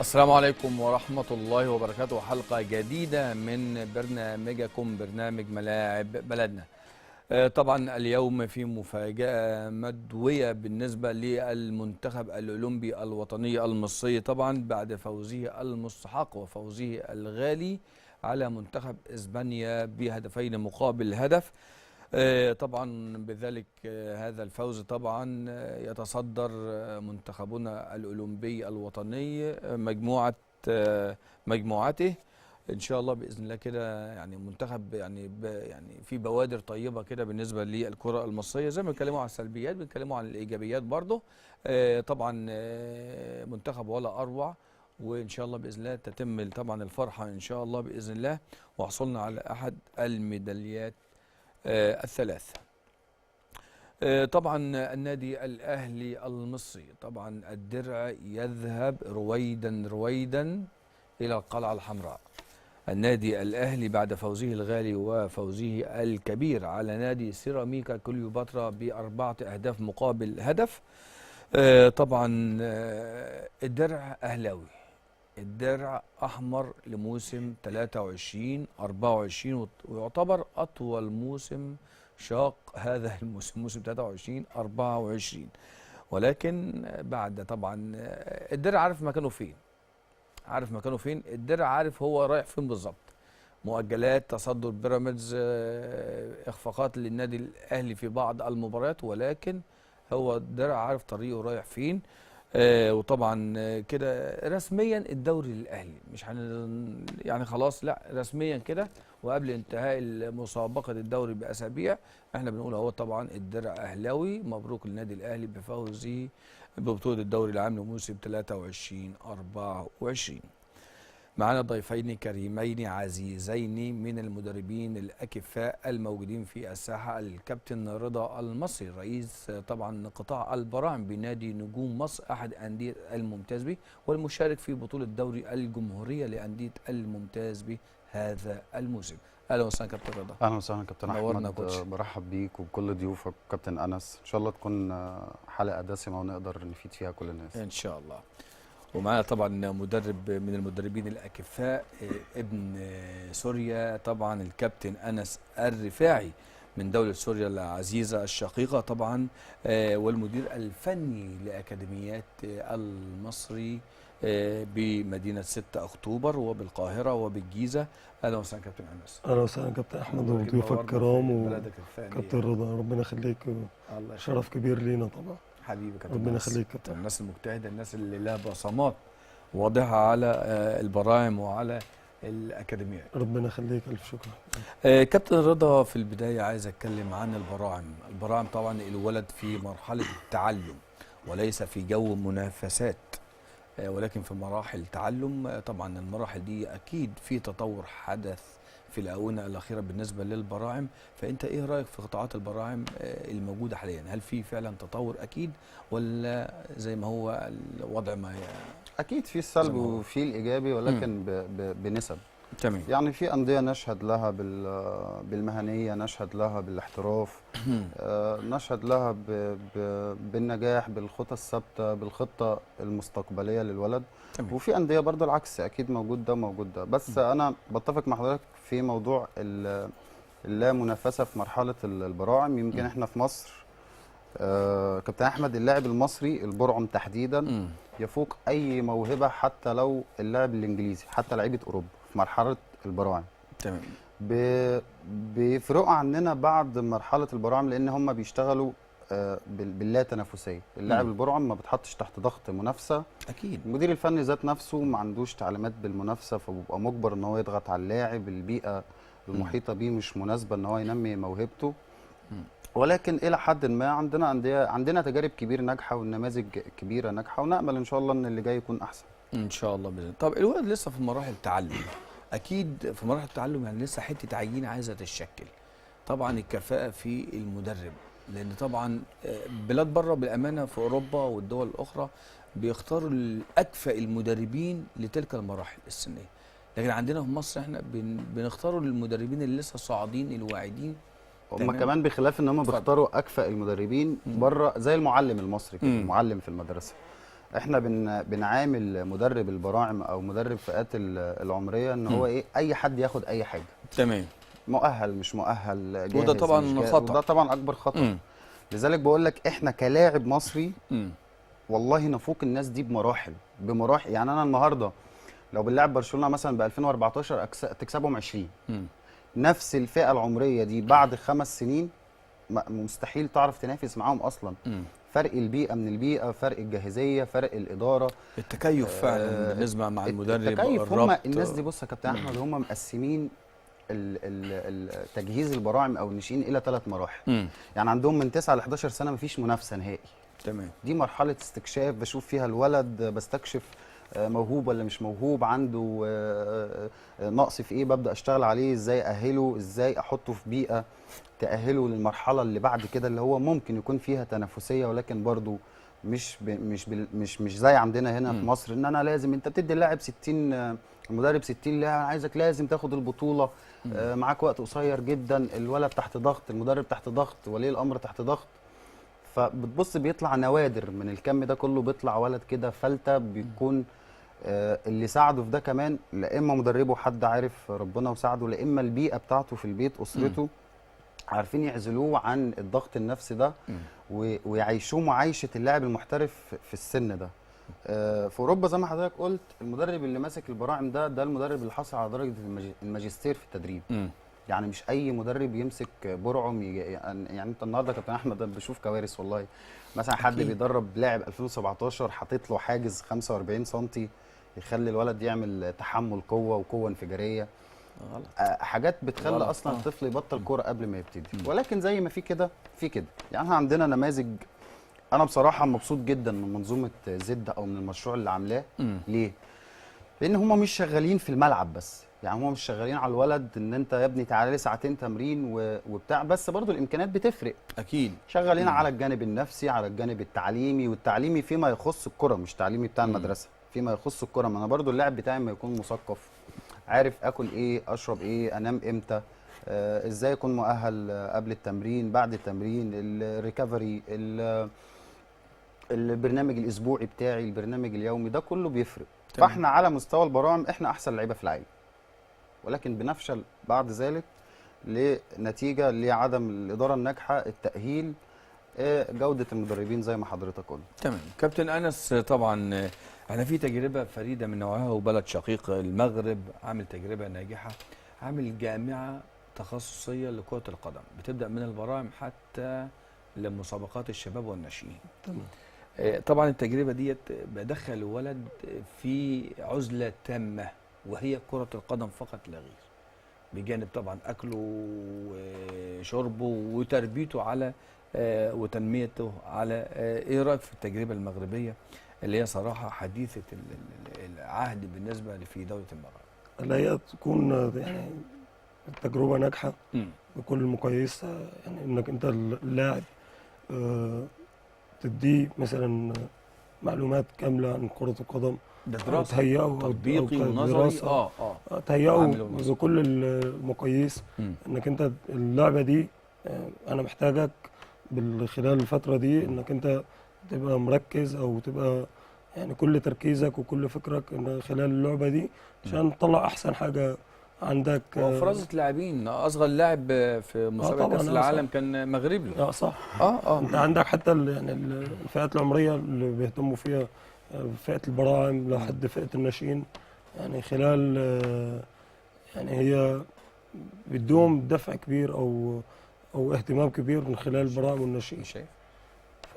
السلام عليكم ورحمة الله وبركاته. حلقة جديدة من برنامجكم برنامج ملاعب بلدنا. طبعا اليوم في مفاجأة مدوية بالنسبة للمنتخب الأولمبي الوطني المصري، طبعا بعد فوزه المستحق وفوزه الغالي على منتخب إسبانيا بهدفين مقابل هدف. طبعا بذلك هذا الفوز طبعا يتصدر منتخبنا الأولمبي الوطني مجموعة مجموعته ان شاء الله باذن الله كده. يعني منتخب يعني يعني في بوادر طيبة كده بالنسبة للكرة المصرية، زي ما بنتكلموا على السلبيات بنتكلموا عن الايجابيات برضه. طبعا منتخب ولا اروع، وان شاء الله باذن الله تتم طبعا الفرحة ان شاء الله باذن الله، وحصلنا على احد الميداليات الثلاث. طبعا النادي الاهلي المصري طبعا الدرع يذهب رويدا رويدا الى القلعة الحمراء. النادي الاهلي بعد فوزه الغالي وفوزه الكبير على نادي سيراميكا كليوباترا ب4 أهداف مقابل هدف. طبعا الدرع اهلاوي، الدرع احمر لموسم 23-24، ويعتبر اطول موسم شاق هذا الموسم، موسم 23-24. ولكن بعد طبعا الدرع عارف مكانه فين، عارف مكانه فين، الدرع عارف هو رايح فين بالظبط. مؤجلات، تصدر بيراميدز، اخفاقات للنادي الاهلي في بعض المباريات، ولكن هو الدرع عارف طريقه رايح فين. وطبعا كده رسميا الدوري للاهلي، مش يعني خلاص، لا رسميا كده، وقبل انتهاء مسابقة الدوري باسابيع احنا بنقول اهو طبعا الدرع اهلاوي. مبروك للنادي الاهلي بفوزه ببطولة الدوري العام لموسم 23-24. معانا ضيفين كريمين عزيزين من المدربين الاكفاء الموجودين في الساحة، الكابتن رضا المصري رئيس طبعا قطاع البراعم بنادي نجوم مصر احد اندية الممتاز به، والمشارك في بطوله دوري الجمهورية لانديه الممتاز به هذا الموسم. اهلا وسهلا كابتن رضا. اهلا وسهلا كابتن نورنا احمد، كوتش. برحب بيك وبكل ضيوفك كابتن انس. ان شاء الله تكون حلقة دسمة ونقدر نفيد فيها كل الناس ان شاء الله. ومعنا طبعا مدرب من المدربين الاكفاء، ابن سوريا طبعا الكابتن انس الرفاعي من دولة سوريا العزيزة الشقيقة طبعا، والمدير الفني لاكاديميات المصري بمدينة 6 اكتوبر وبالقاهره وبالجيزه. اهلا وسهلا كابتن انس. اهلا وسهلا كابتن احمد وضيوفك نورنا الكرام في بلدك الثانية. وكابتن رضا، ربنا يخليك، الله يخليك. شرف كبير لينا طبعا. حبيبي كابتن ربنا أنس. يخليك كابتن. الناس المجتهده، الناس اللي لها بصمات واضحة على البراعم وعلى الاكاديميات. ربنا يخليك، الف شكر. كابتن رضا، في البداية عايز اتكلم عن البراعم. البراعم طبعا الولد في مرحلة التعلم وليس في جو منافسات، ولكن في مراحل تعلم. طبعا المراحل دي اكيد في تطور حدث في الاونة الاخيرة بالنسبة للبراعم، فانت ايه رايك في قطاعات البراعم الموجودة حاليا؟ هل في فعلا تطور اكيد ولا زي ما هو الوضع؟ ما اكيد في السلبي زي ما هو. وفي الايجابي، ولكن بنسب. تمام. يعني في اندية نشهد لها بالمهنيه، نشهد لها بالاحتراف، نشهد لها بالنجاح، بالخطى الثابتة، بالخطة المستقبلية للولد. تمام. وفي اندية برضه العكس، اكيد موجود ده موجود ده. بس انا بتفق مع حضرتك في موضوع اللا منافسه في مرحلة البراعم. يمكن احنا في مصر كابتن احمد، اللاعب المصري البرعم تحديدا يفوق اي موهبة، حتى لو اللاعب الانجليزي، حتى لعيبة اوروبا في مرحلة البراعم. تمام. بيفرقوا عننا بعد مرحلة البراعم، لان هم بيشتغلوا باللا تنافسية. اللاعب البرعم ما بتحطش تحت ضغط منافسه. اكيد. المدير الفني ذات نفسه ما عندوش تعليمات بالمنافسه، فبيبقى مجبر ان هو يضغط على اللاعب. البيئة المحيطة بيه مش مناسبة ان هو ينمي موهبته. ولكن الى حد ما عندنا اندية، عندنا تجارب كبيرة ناجحة والنماذج كبيرة ناجحة، ونامل ان شاء الله ان اللي جاي يكون احسن ان شاء الله باذن الله. طب الولد لسه في مراحل التعلم، اكيد في مراحل التعلم، يعني لسه حتة عينه عايزه تتشكل. طبعا الكفاءة في المدرب، لان طبعا بلاد بره بالامانة في اوروبا والدول الاخرى بيختاروا الاكفأ المدربين لتلك المراحل السنية، لكن عندنا في مصر احنا بنختاروا المدربين اللي لسه صاعدين الواعدين. هم كمان بخلاف ان هم بيختاروا اكفأ المدربين بره، زي المعلم المصري كده، المعلم في المدرسة. احنا بنعامل مدرب البراعم او مدرب فئات العمرية ان هو ايه، اي حد ياخد اي حاجة. تمام. مؤهل مش مؤهل، جاهز وده طبعا مش جاهز، خطأ. وده طبعا اكبر خطأ. لذلك بقول لك احنا كلاعب مصري والله نفوق الناس دي بمراحل بمراحل. يعني انا النهارده لو بنلعب برشلونة مثلا ب 2014 تكسبهم 20. نفس الفئة العمرية دي بعد 5 سنين مستحيل تعرف تنافس معاهم اصلا. فرق البيئة من البيئة، فرق الجاهزيه، فرق الادارة، التكيف فعلا بالنسبة مع المدرب، التكيف. هم الناس دي بص يا كابتن احمد، هم مقسمين تجهيز البراعم او الناشئين الى 3 مراحل. يعني عندهم من 9 ل 11 سنة مفيش منافسه نهائي. تمام. دي مرحلة استكشاف، بشوف فيها الولد، بستكشف موهوب ولا مش موهوب، عنده نقص في ايه، ببدا اشتغل عليه ازاي، اهله ازاي، احطه في بيئة تاهله للمرحلة اللي بعد كده اللي هو ممكن يكون فيها تنافسية، ولكن برضو مش ب مش مش مش زي عندنا هنا في مصر ان انا لازم، انت بتدي اللاعب 60، المدرب 60 لاعب، عايزك لازم تاخد البطولة، معاك وقت قصير جدا، الولد تحت ضغط، المدرب تحت ضغط، ولي الامر تحت ضغط. فبتبص بيطلع نوادر من الكم ده كله، بيطلع ولد كده فلته، بيكون اللي ساعده في ده كمان لا اما مدربه حد عارف ربنا وساعده، لا اما البيئة بتاعته في البيت، اسرته عارفين يعزلوه عن الضغط النفسي ده ويعيشوه معايشه اللاعب المحترف في السن ده. في اوروبا زي ما حضرتك قلت، المدرب اللي ماسك البراعم ده المدرب اللي حصل على درجه الماجستير في التدريب. يعني مش اي مدرب يمسك برعم يعني انت النهارده كابتن احمد بشوف كوارث والله. مثلا حد بيدرب لاعب 2017 حاطط له حاجز 45 سم يخلي الولد يعمل تحمل قوة وقوه انفجاريه. غلط. حاجات بتخلي اصلا الطفل يبطل كورة قبل ما يبتدي. ولكن زي ما في كده في كده، يعني احنا عندنا نماذج. انا بصراحة مبسوط جدا من منظومة زد او من المشروع اللي عاملاه. ليه؟ لان هم مش شغالين في الملعب بس، يعني هم مش شغالين على الولد ان انت يا ابني تعالى لي ساعتين تمرين وبتاع بس، برضو الامكانيات بتفرق اكيد. شغالين على الجانب النفسي، على الجانب التعليمي، والتعليمي فيما يخص الكره، مش تعليمي بتاع المدرسة، فيما يخص الكره. ما انا برضو اللاعب بتاعي ما يكون مثقف، عارف اكل ايه، اشرب ايه، انام امتى، ازاي اكون مؤهل قبل التمرين، بعد التمرين، ال recovery، البرنامج الاسبوعي بتاعي، البرنامج اليومي، ده كله بيفرق. تمام. فاحنا على مستوى البراعم احنا احسن لعيبة في العالم، ولكن بنفشل بعد ذلك لنتيجة لعدم الادارة الناجحة، التاهيل، جوده المدربين زي ما حضرتك قلت. تمام. كابتن انس، طبعا احنا في تجربه فريدة من نوعها، وبلد شقيق المغرب عامل تجربه ناجحة، عامل جامعه تخصصية لكرة القدم بتبدا من البراعم حتى لمسابقات الشباب والناشئين. تمام. طبعا التجربة ديت بدخل ولد في عزله تامة وهي كره القدم فقط لا غير، بجانب طبعا اكله وشربه وتربيته على وتنميته على. ايه رايك في التجربة المغربية اللي هي صراحة حديثه العهد بالنسبة في دولة المغرب؟ اللي هي تكون يعني تجربه ناجحة بكل المقاييس، يعني انك انت اللاعب تديه مثلا معلومات كاملة عن كره القدم، ده دراسة تهيئة تطبيقي ونظري، تهيئة بكل المقاييس، انك انت اللعبة دي انا محتاجك خلال الفترة دي انك انت تبقى مركز، او تبقى يعني كل تركيزك وكل فكرك ان خلال اللعبة دي عشان تطلع احسن حاجة عندك. وافرزت لاعبين، اصغر لاعب في مسابقة كاس العالم كان مغربي. صح. انت عندك حتى يعني الفئات العمرية اللي بيهتموا فيها، فئة البراعم لحد فئة الناشئين، يعني خلال يعني هي بدهم دفع كبير او اهتمام كبير من خلال البراعم والناشئين. ف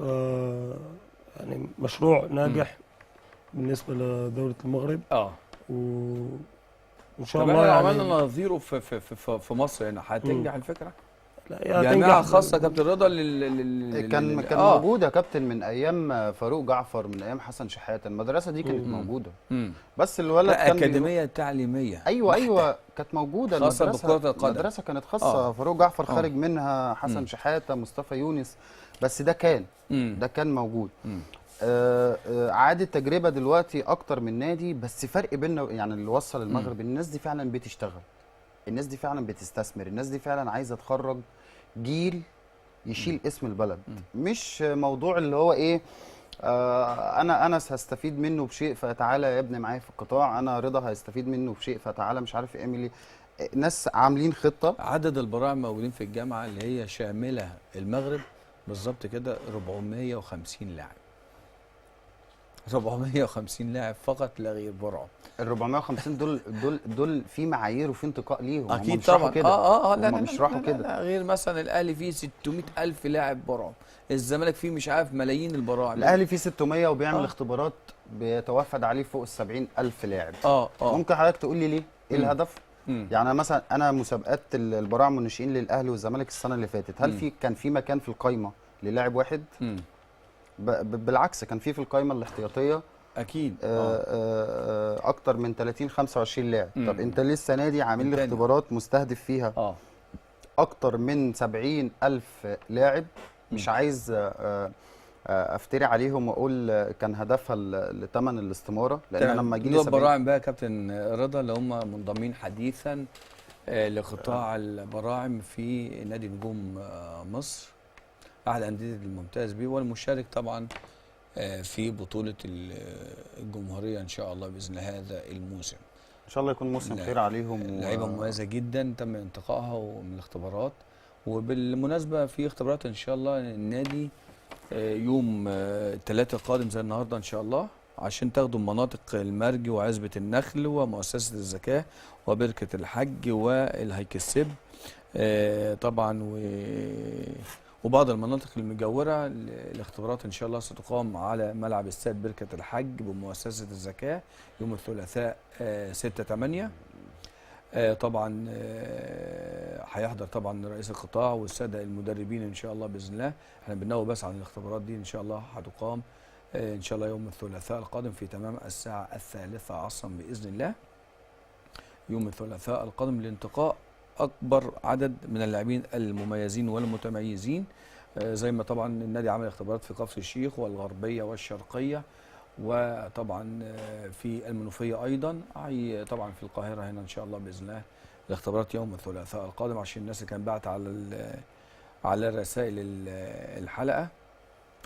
يعني مشروع ناجح بالنسبة لدولة المغرب. وان شاء الله يعني عملنا نظيره في في في, في مصر هنا، هتنجح الفكرة؟ لا، جامعه خاصة كابتن رضا كان موجودة كابتن من ايام فاروق جعفر، من ايام حسن شحاته، المدرسة دي كانت موجودة. بس الولد كان اكاديمية تعليمية. ايوه كانت موجودة، خاصة بكره القدم، المدرسة كانت خاصة. فاروق جعفر خارج منها، حسن شحاته، مصطفى يونس، بس ده كان ده كان موجود. عاد التجربة دلوقتي اكتر من نادي، بس فرق بيننا يعني اللي وصل المغرب الناس دي فعلا بتشتغل، الناس دي فعلا بتستثمر، الناس دي فعلا عايزه تخرج جيل يشيل اسم البلد. مش موضوع اللي هو ايه، انا انس هستفيد منه بشيء فتعالى يا ابني معايا في القطاع، انا رضا هيستفيد منه بشيء فتعالى مش عارف اعمل ايه. ناس عاملين خطه. عدد البراعم موجودين في الجامعة اللي هي شاملة المغرب بالظبط كده 450 لاعب. 450 لاعب فقط لا غير برعم. ال 450 دول في معايير وفي انتقاء ليهم. اكيد طبعا. لا لا مش راحوا كده. لا غير مثلا الاهلي فيه 600,000 لاعب برعم، الزمالك فيه مش عارف ملايين البراعم. الاهلي فيه 600 وبيعمل اختبارات بيتوافد عليه فوق ال 70,000 لاعب. ممكن حضرتك تقول لي ليه؟ ايه الهدف؟ يعني مثلا انا مسابقات البراعم والناشئين للاهلي والزمالك السنة اللي فاتت، هل في كان في مكان في القايمة للاعب واحد؟ بالعكس كان في القايمة الاحتياطيه اكيد اكتر من 30 25 لاعب. طب انت ليه السنة دي عامل لي اختبارات مستهدف فيها اكتر من 70,000 لاعب؟ مش عايز افتري عليهم واقول كان هدفها لثمن الاستمارة، لان لما يجي لي دول براعم بقى يا كابتن رضا اللي هم منضمين حديثا لقطاع البراعم في نادي نجوم مصر، احد اندية الممتاز بيه والمشارك طبعا في بطوله الجمهورية ان شاء الله باذن الله هذا الموسم. ان شاء الله يكون موسم خير عليهم. لعيبة مميزة جدا تم انتقائها ومن الاختبارات، وبالمناسبة في اختبارات ان شاء الله النادي يوم الثلاثاء القادم زي النهارده ان شاء الله، عشان تاخدوا مناطق المرج وعزبه النخل ومؤسسة الزكاة وبركة الحج والهيكسب طبعا وبعض المناطق المجاورة. الاختبارات ان شاء الله ستقام على ملعب استاد بركة الحج بمؤسسه الزكاة يوم الثلاثاء 6/8. طبعا هيحضر طبعا رئيس القطاع والسادة المدربين ان شاء الله باذن الله. احنا بننوه بس عن الاختبارات دي ان شاء الله هتقام ان شاء الله يوم الثلاثاء القادم في تمام الساعة 3 عصرا باذن الله، يوم الثلاثاء القادم، لانتقاء اكبر عدد من اللاعبين المميزين والمتميزين. زي ما طبعا النادي عمل اختبارات في كفر الشيخ والغربية والشرقية، وطبعا في المنوفية ايضا، طبعا في القاهرة هنا ان شاء الله باذن الله الاختبارات يوم الثلاثاء القادم، عشان الناس اللي كانت بعت على رسائل الحلقة،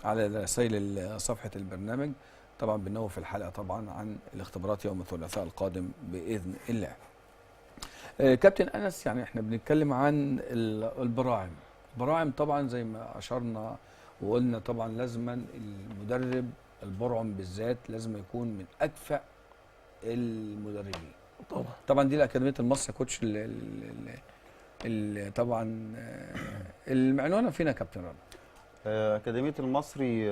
على رسائل صفحة البرنامج. طبعا بنوه في الحلقة طبعا عن الاختبارات يوم الثلاثاء القادم باذن الله. كابتن انس، يعني احنا بنتكلم عن البراعم. البراعم طبعا زي ما اشرنا وقلنا طبعا لازما المدرب البرعم بالذات لازم يكون من اكفأ المدربين. طبعا دي الاكاديمية المصري كوتش طبعا المعنونه فينا كابتن رضا. اكاديمية المصري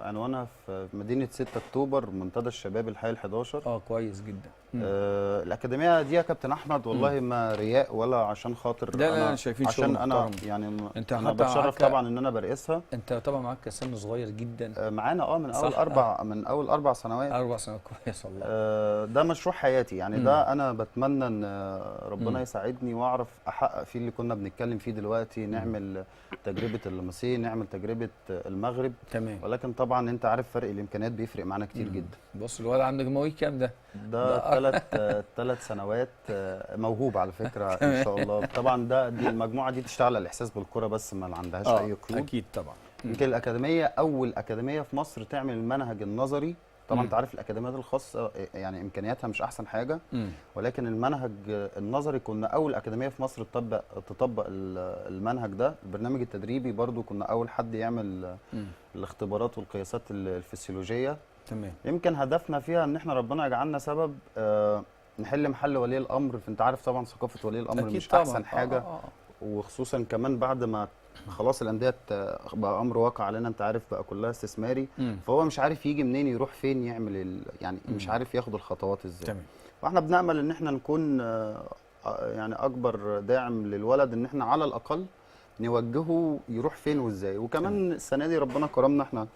عنوانها في مدينة 6 اكتوبر، منتدى الشباب الحي ال11. كويس جدا. الاكاديمية دي يا كابتن احمد والله ما رياء ولا عشان خاطر لا، شايفين عشان انا يعني انت انا بتشرف طبعا ان انا برئسها. انت طبعا معاك سن صغير جدا. معانا من اول اربع من اول 4 سنوات. 4 سنوات كويس والله. ده مشروع حياتي يعني. ده انا بتمنى ان ربنا يساعدني واعرف احقق فيه اللي كنا بنتكلم فيه دلوقتي. نعمل تجربه اللمسيه، نعمل تجربه المغرب. تمام. ولكن طبعا انت عارف فرق الامكانيات بيفرق معانا كتير جدا. بص الولد عندك مواليد كام ده؟ ده 3 سنوات. موهوب على فكرة ان شاء الله. طبعا دي المجموعة دي تشتغل على الاحساس بالكرة بس، ما عندهاش اي قيود. اكيد طبعا. يمكن الاكاديمية اول اكاديمية في مصر تعمل المنهج النظري. طبعا انت عارف الاكاديميات الخاصة يعني امكانياتها مش احسن حاجة، ولكن المنهج النظري كنا اول اكاديمية في مصر تطبق المنهج ده. البرنامج التدريبي برضو كنا اول حد يعمل الاختبارات والقياسات الفسيولوجية. تمام. يمكن هدفنا فيها ان احنا ربنا يجعلنا سبب نحل محل ولي الامر. فانت عارف طبعا ثقافة ولي الامر مش طبعًا احسن حاجة. وخصوصا كمان بعد ما خلاص الاندية بقى امر واقع علينا، انت عارف بقى كلها استثماري. فهو مش عارف يجي منين يروح فين يعمل يعني مش عارف ياخد الخطوات ازاي. تمام. واحنا بنامل ان احنا نكون يعني اكبر داعم للولد، ان احنا على الاقل نوجهه يروح فين وازاي. وكمان السنة دي ربنا كرمنا احنا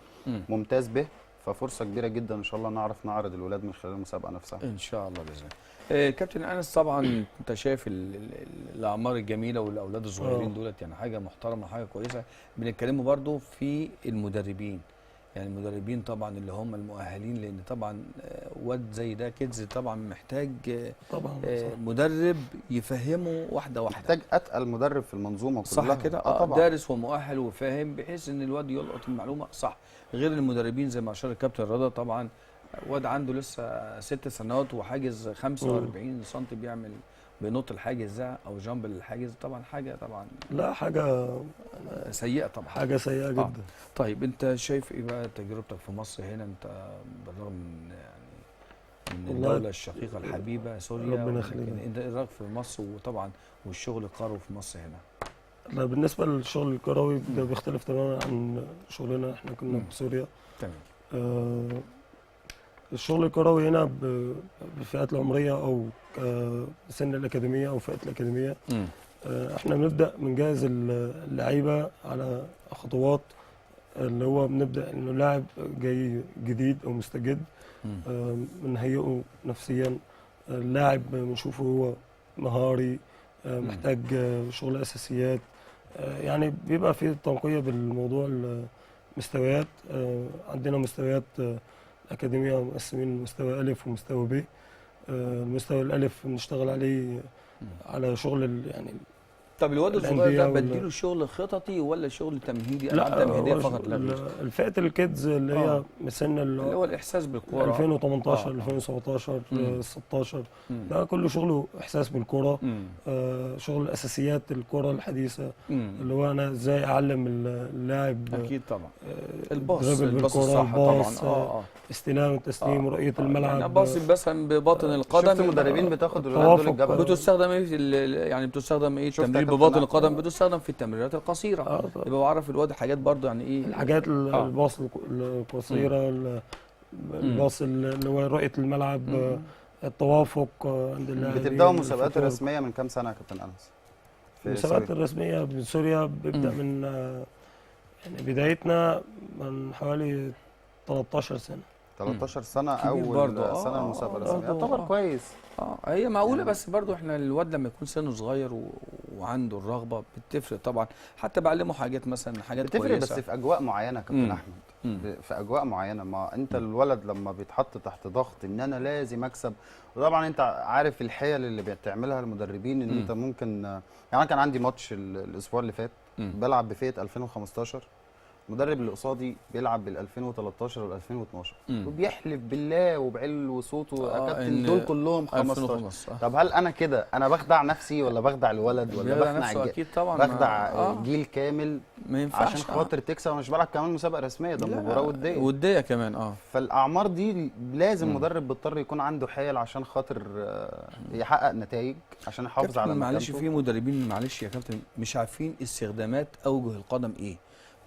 ممتاز به، ففرصه كبيرة جدا ان شاء الله نعرف نعرض الولاد من خلال المسابقة نفسها ان شاء الله باذن الله. كابتن انس، طبعا انت شايف الاعمار الجميلة والاولاد الصغيرين دولت، يعني حاجة محترمه، حاجة كويسة. بنتكلموا برضو في المدربين، يعني المدربين طبعا اللي هم المؤهلين، لان طبعا واد زي ده kids طبعا محتاج طبعا مدرب يفهمه واحدة واحدة، محتاج اتقل مدرب في المنظومة كلها، صح كده؟ طبعا دارس ومؤهل وفاهم، بحيث ان الواد يلقط المعلومة صح. غير المدربين زي ما اشار الكابتن رضا، طبعا واد عنده لسه 6 سنوات وحاجز 45 سم، بيعمل بينط الحاجز ده او جامب الحاجز، طبعا حاجة طبعا لا حاجة سيئه، طبعا حاجة سيئه جدا. طيب انت شايف ايه بقى تجربتك في مصر هنا؟ انت بالرغم من يعني من الدولة الشقيقة الحبيبة سوريا، ربنا يخليك، انت ايه رايك في مصر وطبعا والشغل القروي في مصر هنا؟ لا بالنسبة للشغل الكروي ده بيختلف تماما عن شغلنا احنا كنا في سوريا. تمام. الشغل الكروي هنا بالفئات العمرية او سن الاكاديمية او فئة الاكاديمية، احنا بنبدا بنجهز اللعيبة على خطوات، اللي هو بنبدا انه لاعب جاي جديد او مستجد، بنهيئه نفسيا، اللاعب بنشوفه هو مهاري، محتاج شغل اساسيات، يعني بيبقى في تنقية بالموضوع المستويات. عندنا مستويات الأكاديمية مقسمين مستوى ألف ومستوى ب. المستوى الألف بنشتغل عليه على شغل يعني. طب الواد الصغير ده بديله شغل خططي ولا شغل تمهيدي؟ لا تمهيدية فقط لا غير. الفئة ال kids اللي هي سن اللي هو الإحساس بالكورة 2018 2017 16، ده كله شغله إحساس بالكورة، شغل أساسيات الكورة الحديثة، اللي هو أنا إزاي أعلم اللاعب. أكيد طبعا الباص الصح طبعا، استلام التسليم، رؤية الملعب، يعني باص مثلا بباطن القدم. شفت مدربين بتاخد الولاد دول الجبل، بتستخدم ايه يعني بتستخدم ايه التمرير بباطن القدم؟ بتستخدم في التمريرات القصيرة، يبقى بعرف الواد حاجات برضه يعني ايه الحاجات، الباص القصيرة، الباص اللي هو رؤية الملعب، التوافق عند اللاعبين. بتبداوا المسابقات الرسمية من كام سنة يا كابتن انس؟ المسابقات الرسمية بسوريا بيبدا من يعني بدايتنا من حوالي 13 سنة. 13 سنة اول سنة المسابقة الرسمية، يعتبر كويس. هي معقولة يعني. بس برضو احنا الواد لما يكون سنة صغير وعنده الرغبة بتفرق طبعا، حتى بعلمه حاجات مثلا، حاجات بتفرق كويسة بس في اجواء معينة يا كابتن احمد. في اجواء معينة، ما انت الولد لما بيتحط تحت ضغط ان انا لازم اكسب، وطبعا انت عارف الحيل اللي بتعملها المدربين ان انت ممكن يعني انا كان عندي ماتش الاسبوع اللي فات بلعب بفئة 2015، المدرب اللي قصادي بيلعب بال 2013 وال 2012 وبيحلف بالله وبعلو صوته يا كابتن دول كلهم 15. طب هل انا كده انا بخدع نفسي ولا بخدع الولد ولا بخدع اكيد طبعا بخدع جيل كامل؟ ما ينفعش عشان خاطر تكسب. انا مش بلعب كمان مسابقة رسمية، ده مباراة وديه وديه كمان. فالاعمار دي لازم مدرب بيضطر يكون عنده حيل عشان خاطر يحقق نتائج، عشان يحافظ على مكانته. معلش في مدربين، معلش يا كابتن، مش عارفين استخدامات اوجه القدم ايه،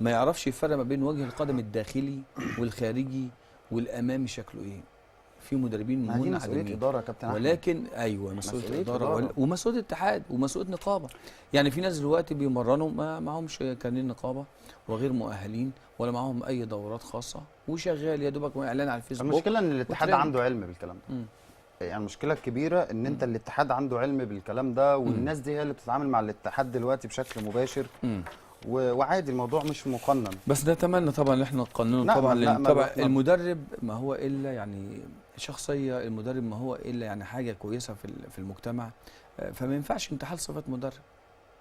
ما يعرفش يفرق ما بين وجه القدم الداخلي والخارجي والامامي شكله ايه. في مدربين منعدمين. مسؤولية ادارة يا كابتن احمد، ولكن ايوه مسؤولية ادارة ومسؤولية اتحاد ومسؤولية نقابة. يعني في ناس دلوقتي بيمرنوا ما معهمش كارنيه نقابة وغير مؤهلين ولا معاهم اي دورات خاصة، وشغال يا دوبك اعلان على الفيسبوك. المشكلة ان الاتحاد عنده علم بالكلام ده. يعني المشكلة الكبيرة ان انت الاتحاد عنده علم بالكلام ده، والناس دي هي اللي بتتعامل مع الاتحاد دلوقتي بشكل مباشر. وعادي الموضوع مش مقنن، بس نتمنى طبعا ان احنا نقننه طبعا. لان طبعا المدرب ما هو الا يعني شخصية، المدرب ما هو الا يعني حاجة كويسة في المجتمع، فما ينفعش انتحال صفات مدرب.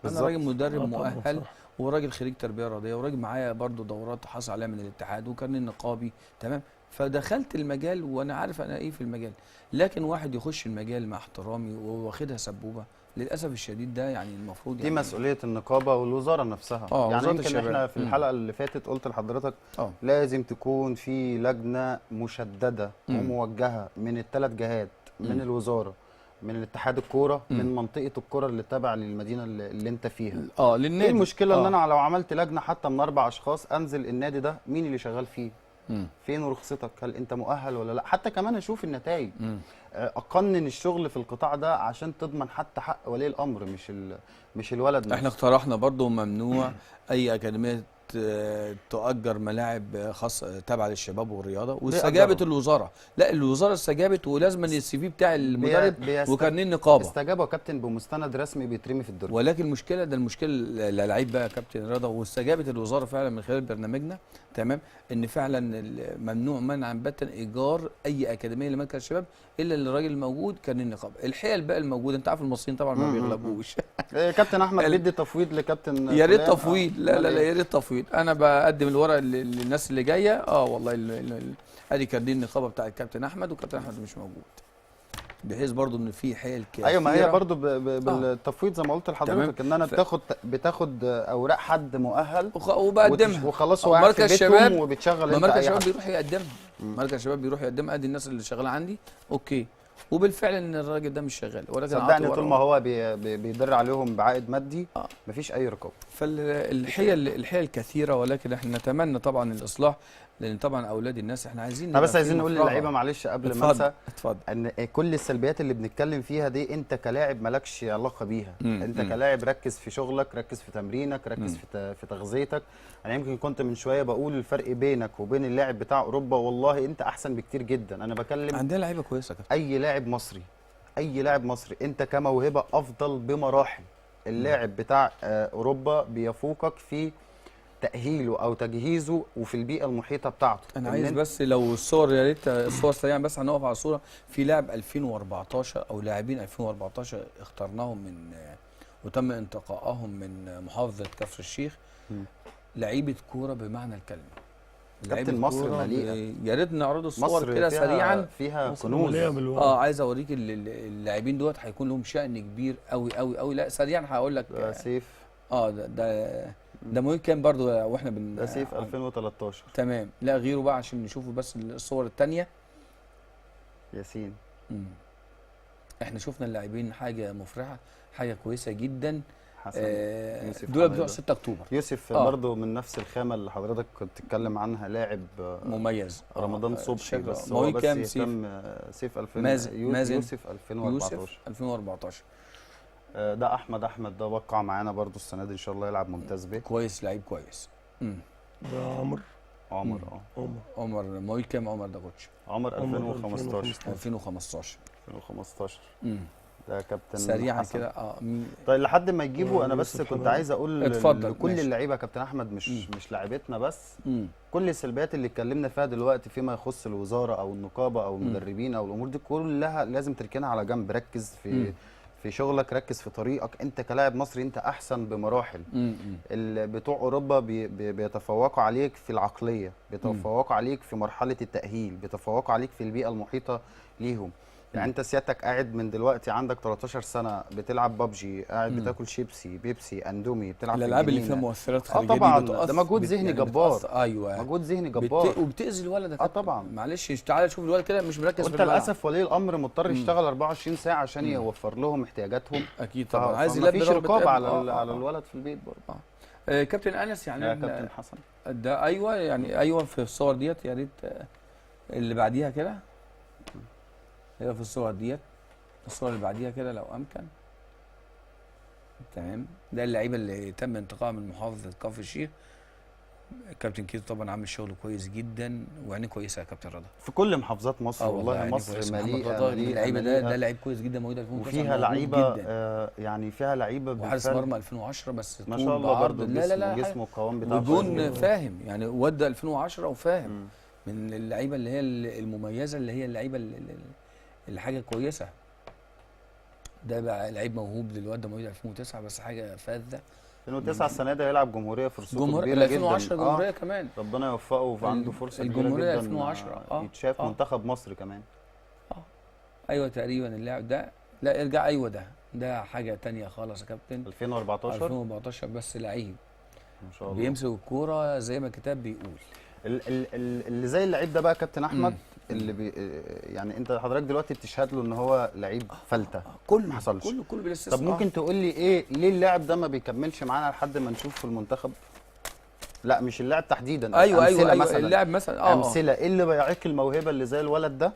انا راجل مدرب مؤهل وراجل خريج تربيه رياضية وراجل معايا برضو دورات حصل عليها من الاتحاد وكان النقابي، تمام، فدخلت المجال وانا عارف انا ايه في المجال. لكن واحد يخش المجال مع احترامي وواخدها سبوبه للاسف الشديد، ده يعني المفروض دي يعني مسؤولية النقابة والوزارة نفسها. يعني يمكن احنا في الحلقة اللي فاتت قلت لحضرتك لازم تكون في لجنة مشددة وموجهه من الثلاث جهات، من الوزارة، من الاتحاد الكورة، من منطقة الكورة اللي تابعه للمدينة اللي انت فيها. للنادي. ايه المشكلة ان انا لو عملت لجنة حتى من 4 اشخاص انزل النادي ده مين اللي شغال فيه؟ فين رخصتك؟ هل انت مؤهل ولا لا؟ حتى كمان اشوف النتائج، اقنن الشغل في القطاع ده عشان تضمن حتى حق ولي الامر، مش الولد نفسه. احنا اقترحنا برضو ممنوع اي اكاديمية تؤجر ملاعب خاصة تابعه للشباب والرياضة، واستجابت الوزارة. لا الوزارة استجابت، ولازم ال CV بتاع المدرب وكارنيه النقابة. استجابوا يا كابتن بمستند رسمي بيترمي في الدرج. ولكن المشكلة ده، المشكلة اللعيب بقى يا كابتن رضا، واستجابت الوزارة فعلا من خلال برنامجنا، تمام، ان فعلا ممنوع منعا باتا ايجار اي اكاديمية لمركز الشباب الا للراجل الموجود كارنيه النقابة. الحيل بقى الموجودة، انت عارف المصريين طبعا ما بيغلبوش. كابتن احمد بيدي تفويض لكابتن، يا ريت تفويض. لا لا لا، يا ريت تفويض. انا بقدم الورق للناس اللي جاية. والله ادي كارنيه النقابة بتاع الكابتن احمد، والكابتن احمد مش موجود، بحيث برضو ان في حيل كتيرة. ايوه، ما هي برضو بالتفويض زي ما قلت لحضرتك، ان انا بتاخد اوراق حد مؤهل وبقدمها وخلاص، هو قاعد في بيتهم وبتشغل. انت مركز الشباب بيروح يقدمها، مركز الشباب بيروح يقدمها، ادي الناس اللي شغالة عندي okay. وبالفعل ان الراجل ده مش شغال، ولكن صدقني طول ما هو بيدر عليهم بعائد مادي مفيش اي رقابه. فالحيل الحيل كثيرة، ولكن احنا نتمنى طبعا الاصلاح، لان طبعا اولاد الناس احنا عايزين. احنا بس عايزين نقول للعيبة معلش قبل ما انسى، اتفضل، ان كل السلبيات اللي بنتكلم فيها دي انت كلاعب مالكش علاقة بيها. انت كلاعب ركز في شغلك، ركز في تمرينك، ركز في تغذيتك. انا يمكن كنت من شوية بقول الفرق بينك وبين اللاعب بتاع اوروبا، والله انت احسن بكتير جدا. انا بكلم عندنا لعيبة كويسة كده. اي لاعب مصري، اي لاعب مصري انت كموهبه افضل بمراحل. اللاعب بتاع اوروبا بيفوقك في تأهيله أو تجهيزه وفي البيئة المحيطة بتاعته. أنا عايز بس لو الصور، يا ريت الصور سريعا، بس هنقف على الصورة. في لاعب 2014 أو لاعبين 2014 اخترناهم من وتم انتقائهم من محافظة كفر الشيخ، لعيبة كورة بمعنى الكلمة. كابتن مصر مليئة، يا ريت نعرض الصور كده سريعا، فيها كنوز. عايز اوريك اللاعبين دوت هيكون لهم شأن كبير قوي قوي قوي. لا سريعا هقول لك سيف. ده مواليد كام برضو واحنا ده سيف 2013. تمام، لا غيره بقى عشان نشوفه بس الصور الثانية. ياسين. احنا شفنا اللاعبين، حاجة مفرحة، حاجة كويسة جدا. حسن يوسف دول بتوع 6 اكتوبر. يوسف برضو من نفس الخامة اللي حضرتك كنت بتتكلم عنها، لاعب مميز، رمضان صبحي. بس هو بس يهتم. سيف 2000، يوسف 2014. يوسف 2014. ده احمد ده وقع معانا برضو السنة دي، ان شاء الله يلعب ممتاز بيه. كويس، لعيب كويس. ده عمر. عمر مواليد كام عمر ده كوتش؟ عمر 2015. 2015. ده كابتن سريعا كده. طيب لحد ما يجيبوا، انا بس كنت عايز اقول لكل اللعيبة يا كابتن احمد، مش لعيبتنا بس، كل السلبيات اللي اتكلمنا فيها دلوقتي فيما يخص الوزارة او النقابة او المدربين او الامور دي كلها لازم تركنها على جنب. ركز في شغلك، ركز في طريقك. انت كلاعب مصري انت احسن بمراحل. بتوع اوروبا بيتفوقوا عليك في العقلية، بيتفوقوا عليك في مرحلة التاهيل، بيتفوقوا عليك في البيئة المحيطة ليهم. يعني انت سيادتك قاعد من دلوقتي عندك 13 سنة بتلعب بابجي، قاعد بتاكل شيبسي، بيبسي، اندومي، بتلعب في الالعاب اللي فيها مؤثرات خارجية. طبعا ده مجهود ذهني يعني جبار. ايوه، مجهود ذهني جبار، وبتاذي الولد. طبعا معلش، تعالى شوف الولد كده مش مركز في الملعب. وانت للاسف ولي الامر مضطر يشتغل 24 ساعة عشان يوفر لهم احتياجاتهم. اكيد طبعا، عايز يلبي مفيش رقابه على الولد في البيت برضه. كابتن انس، يعني يا كابتن حسن ده، ايوه يعني، ايوه في الصور ديت، يا ريت اللي بعديها كده، هي في الصور ديت، الصور اللي بعديها كده لو امكن. تمام، ده اللعيبة اللي تم انتقائها من محافظة كفر الشيخ. كابتن كيتو طبعا عامل شغل كويس جدا، وعينيه كويسة يا كابتن رضا في كل محافظات مصر. والله مصر مليئة اللعيبة. ده لعيب كويس جدا، موجود 2009، وفيها لعيبة يعني فيها لعيبة وحارس مرمى 2010 بس ما شاء الله برضه. لا لا لا، جسمه القوام بتاعه وجون فاهم يعني، ودى 2010 وفاهم. من اللعيبة اللي هي المميزة، اللي هي اللعيبة اللي حاجة كويسة. ده بقى لعيب موهوب للواد ده، مواليد 2009 بس حاجة فذة. 2009 السنة دي هيلعب جمهورية، فرصته كبيرة جدا. 2010 جمهورية كمان، ربنا يوفقه، وعنده فرصة كبيرة جدا. الجمهورية 2010 يتشاف منتخب مصر كمان. ايوه تقريبا اللاعب ده، لا ارجع، ايوه ده حاجة ثانية خالص يا كابتن. 2014 بس لعيب ما شاء الله، بيمسك الكورة زي ما الكتاب بيقول. اللي زي اللعيب ده بقى كابتن احمد، اللي يعني انت حضرتك دلوقتي بتشهد له ان هو لعيب فلته، كله ما حصلش، كله بالاستثناء. طب ممكن تقول لي ايه ليه اللاعب ده ما بيكملش معانا لحد ما نشوف في المنتخب؟ لا مش اللاعب تحديدا. ايوه ايوه, أيوة مثلا. اللاعب مثلا امثلة ايه اللي بيعيق الموهبة اللي زي الولد ده؟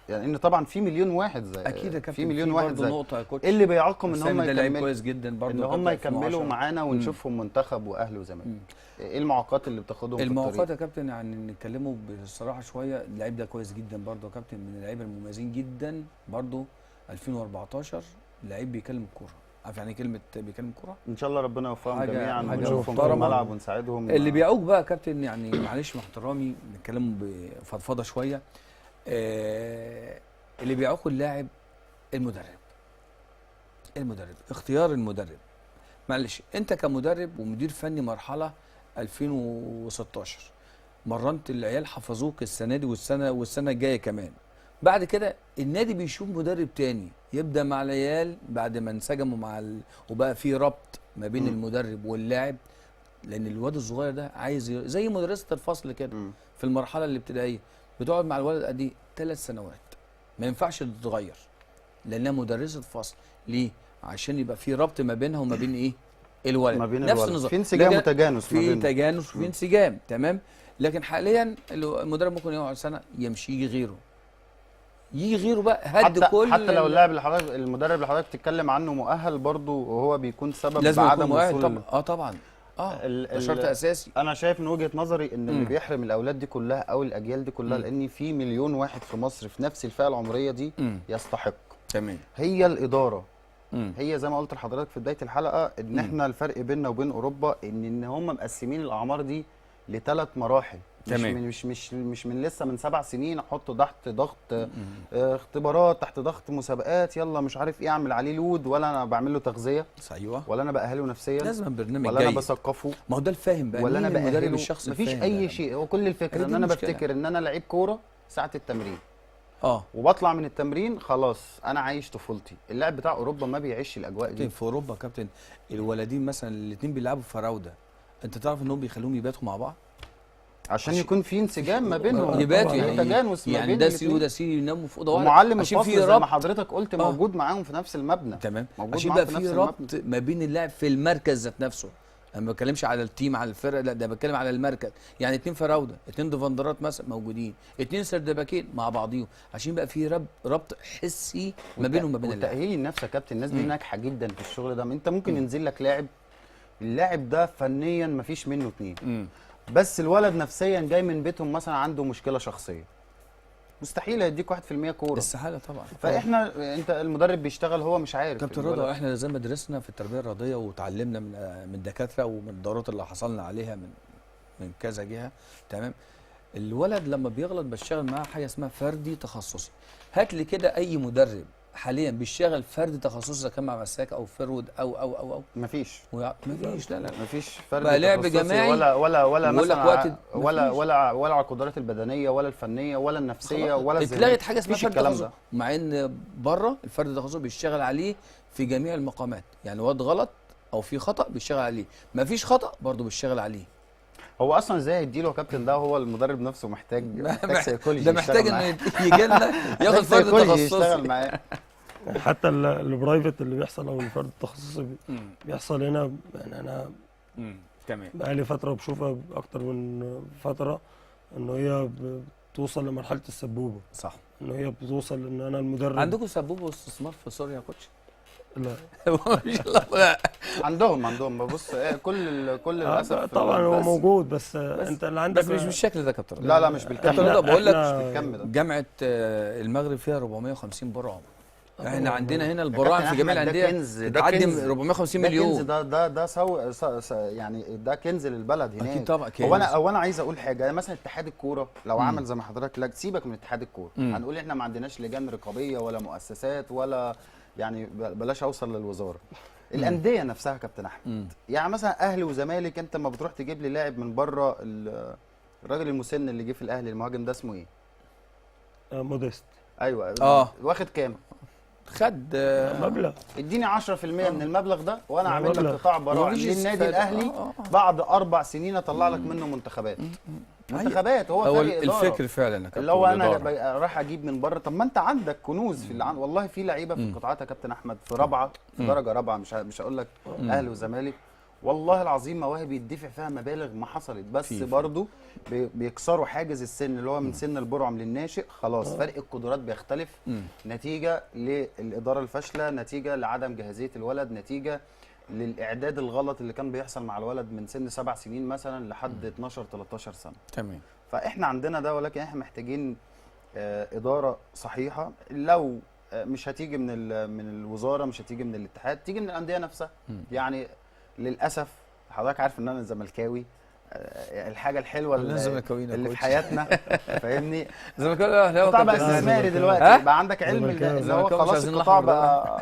يعني ان طبعا في مليون واحد زي اكيد يا كابتن، في مليون واحد برضه زي نقطة يا coach اللي بيعاقهم ان هم ده لعيب يكملوا، كويس جدا برضه ان يا هم كابتن يكملوا 2010. معانا ونشوفهم منتخب واهلي وزمالك. ايه المعوقات اللي بتاخدهم في المعوقات الطريق؟ يا كابتن، يعني نتكلموا بصراحة شوية، اللعيب ده كويس جدا برضه يا كابتن، من اللعيبة المميزين جدا برضه. 2014 لعيب بيكلم الكورة، عارف يعني كلمة بيكلم الكورة؟ ان شاء الله ربنا يوفقهم جميعا حاجة ونشوفهم في محترمة. الملعب ونساعدهم. اللي بيعوق بقى يا كابتن، يعني معلش مع احترامي نتكلم بفضفضه شوية، اللي بيعوق اللاعب المدرب، اختيار المدرب. معلش انت كمدرب ومدير فني مرحلة 2016 مرنت العيال، حفظوك السنة دي والسنة الجاية كمان، بعد كده النادي بيشوف مدرب تاني يبدا مع العيال بعد ما انسجموا مع وبقى في ربط ما بين المدرب واللاعب، لان الواد الصغير ده عايز زي مدرسه الفصل كده في المرحلة الابتدائية بتقعد مع الولد قد ايه؟ 3 سنوات، ما ينفعش تتغير لانها مدرسه فصل. ليه؟ عشان يبقى في ربط ما بينها وما بين ايه؟ الولد، ما بين نفس الولد. النظام، في انسجام وتجانس، في تجانس وفي انسجام، تمام. لكن حاليا المدرب ممكن يقعد سنة يمشي، يجي غيره، يجي غيره بقى هد كل حتى لو اللاعب اللي حضرتك، المدرب اللي حضرتك بتتكلم عنه مؤهل برضه، وهو بيكون سبب لازم بعدم وصول. طبعا طبعا ده شرط اساسي. انا شايف من وجهه نظري ان اللي بيحرم الاولاد دي كلها او الاجيال دي كلها، لان في مليون واحد في مصر في نفس الفئة العمرية دي يستحق. تمام. هي الادارة. هي زي ما قلت لحضرتك في بداية الحلقة ان احنا الفرق بيننا وبين اوروبا ان هم مقسمين الاعمار دي لثلاث مراحل. تمام. مش من مش من لسه من 7 سنين احطه تحت ضغط اختبارات، تحت ضغط مسابقات، يلا مش عارف ايه، اعمل عليه لود، ولا انا بعمل له تغذية، ايوه، ولا انا باهله نفسيا، لازم برنامج ولا انا بثقفه. ما هو ده الفاهم بقى، ولا انا باهله الشخص، مفيش اي شيء. هو كل الفكرة ان انا بفتكر ان انا لعيب كورة ساعة التمرين، وبطلع من التمرين خلاص انا عايش طفولتي. اللاعب بتاع اوروبا ما بيعيش الاجواء دي. في اوروبا كابتن الولدين مثلا الاثنين بيلعبوا في فراوده، انت تعرف انهم بيخلوهم يباتوا مع بعض عشان يكون في انسجام ما بينهم، يباتوا يعني تجانس ما يعني بين ده C وده C، يناموا في اوضة واحدة. ومعلم الفصل زي ما حضرتك قلت موجود معاهم في نفس المبنى. تمام. عشان يبقى في ربط ما بين اللاعب في المركز ذات نفسه. انا ما بتكلمش على ال team على الفرقة، لا ده بتكلم على المركز. يعني 2 فراوده، 2 defender ات مثلا موجودين، 2 third back ين مع بعضيهم، عشان يبقى في ربط حسي ما بينهم وما بين اللاعب. وتاهيل النفس يا كابتن، الناس دي ناجحة جدا في الشغل ده. انت ممكن ينزل لك لاعب، اللاعب ده فنيا ما فيش منه 2، بس الولد نفسيا جاي من بيتهم مثلا عنده مشكلة شخصية، مستحيل هيديك 1% كورة، استحالة طبعا. فاحنا انت المدرب بيشتغل هو مش عارف. كابتن رضا، احنا زي ما درسنا في التربية الرياضية وتعلمنا من الدكاترة ومن الدورات اللي حصلنا عليها من كذا جهة، تمام. الولد لما بيغلط بشتغل معاه حاجة اسمها فردي تخصصي. هات لي كده اي مدرب حاليا بيشتغل فرد تخصصي، اذا كان مع مساك او forward او او او او مفيش. مفيش، لا لا مفيش فرد بقى لعب جماعي ولا ولا ولا مثلا ولا ولا ولا على القدرات البدنية ولا الفنية ولا النفسية ولا اتلغت حاجة اسمها فرد تخصصي، مع ان بره الفرد التخصصي بيشتغل عليه في جميع المقامات. يعني واد غلط او في خطا بيشتغل عليه، مفيش خطا برضه بيشتغل عليه. هو اصلا ازاي هيديله يا كابتن؟ ده هو المدرب نفسه محتاج سيكولوجي، ده محتاج انه يجي لنا ياخد فرد تخصصي يشتغل معاه. حتى ال private اللي بيحصل او الفرد التخصصي بيحصل هنا، يعني انا تمام بقالي فترة بشوفها اكتر من فترة، انه هي بتوصل لمرحلة السبوبه. صح، انه هي بتوصل ان انا المدرب. عندكم سبوبه واستثمار في سوريا يا coach؟ لا لا عندهم بص كل للاسف طبعا هو موجود، بس انت اللي عندك بس مش بالشكل ده يا كابتن. لا لا مش بالكم ده، بقول لك جامعه المغرب فيها 450 براعم. احنا عندنا هنا البراعم في جميع الاندية بتعدي 450 مليون. ده ده ده سو يعني ده كنز للبلد هناك. اكيد طبعا كنز. هو انا عايز اقول حاجة، يعني مثلا اتحاد الكورة لو عمل زي ما حضرتك، لا سيبك من اتحاد الكورة، هنقول احنا ما عندناش لجان رقابية ولا مؤسسات ولا يعني بلاش اوصل للوزارة. الاندية نفسها كابتن احمد، يعني مثلا اهلي وزمالك، انت ما بتروح تجيب لي لاعب من بره، الراجل المسن اللي جه في الاهلي المهاجم ده اسمه ايه؟ موديست. ايوه واخد كام؟ خد مبلغ. اديني 10% من المبلغ ده وانا اعمل لك قطاع براعم للنادي الاهلي بعد 4 سنين اطلع لك منه منتخبات. منتخبات. هو فريق إدارة. الفكر فعلا اللي هو انا راح اجيب من بره. طب ما انت عندك كنوز في والله في لعيبة في القطاعات يا كابتن احمد، في رابعه، في درجه رابعه، مش هقول لك اهلي وزمالك، والله العظيم مواهب يدفع فيها مبالغ ما حصلت، بس برضو بيكسروا حاجز السن اللي هو من سن البرعم للناشئ. خلاص فرق القدرات بيختلف نتيجة للادارة الفاشلة، نتيجة لعدم جاهزية الولد، نتيجة للاعداد الغلط اللي كان بيحصل مع الولد من سن 7 سنين مثلا لحد 12 13 سنة. تمام. فاحنا عندنا ده، ولكن احنا محتاجين ادارة صحيحه. لو مش هتيجي من الوزارة، مش هتيجي من الاتحاد، تيجي من الاندية نفسها. يعني للاسف حضرتك عارف ان انا زملكاوي، الحاجة الحلوة اللي في حياتنا فاهمني، زملكاوي القطاع بقى استثماري دلوقتي، بقى عندك علم اللي هو خلاص القطاع بقى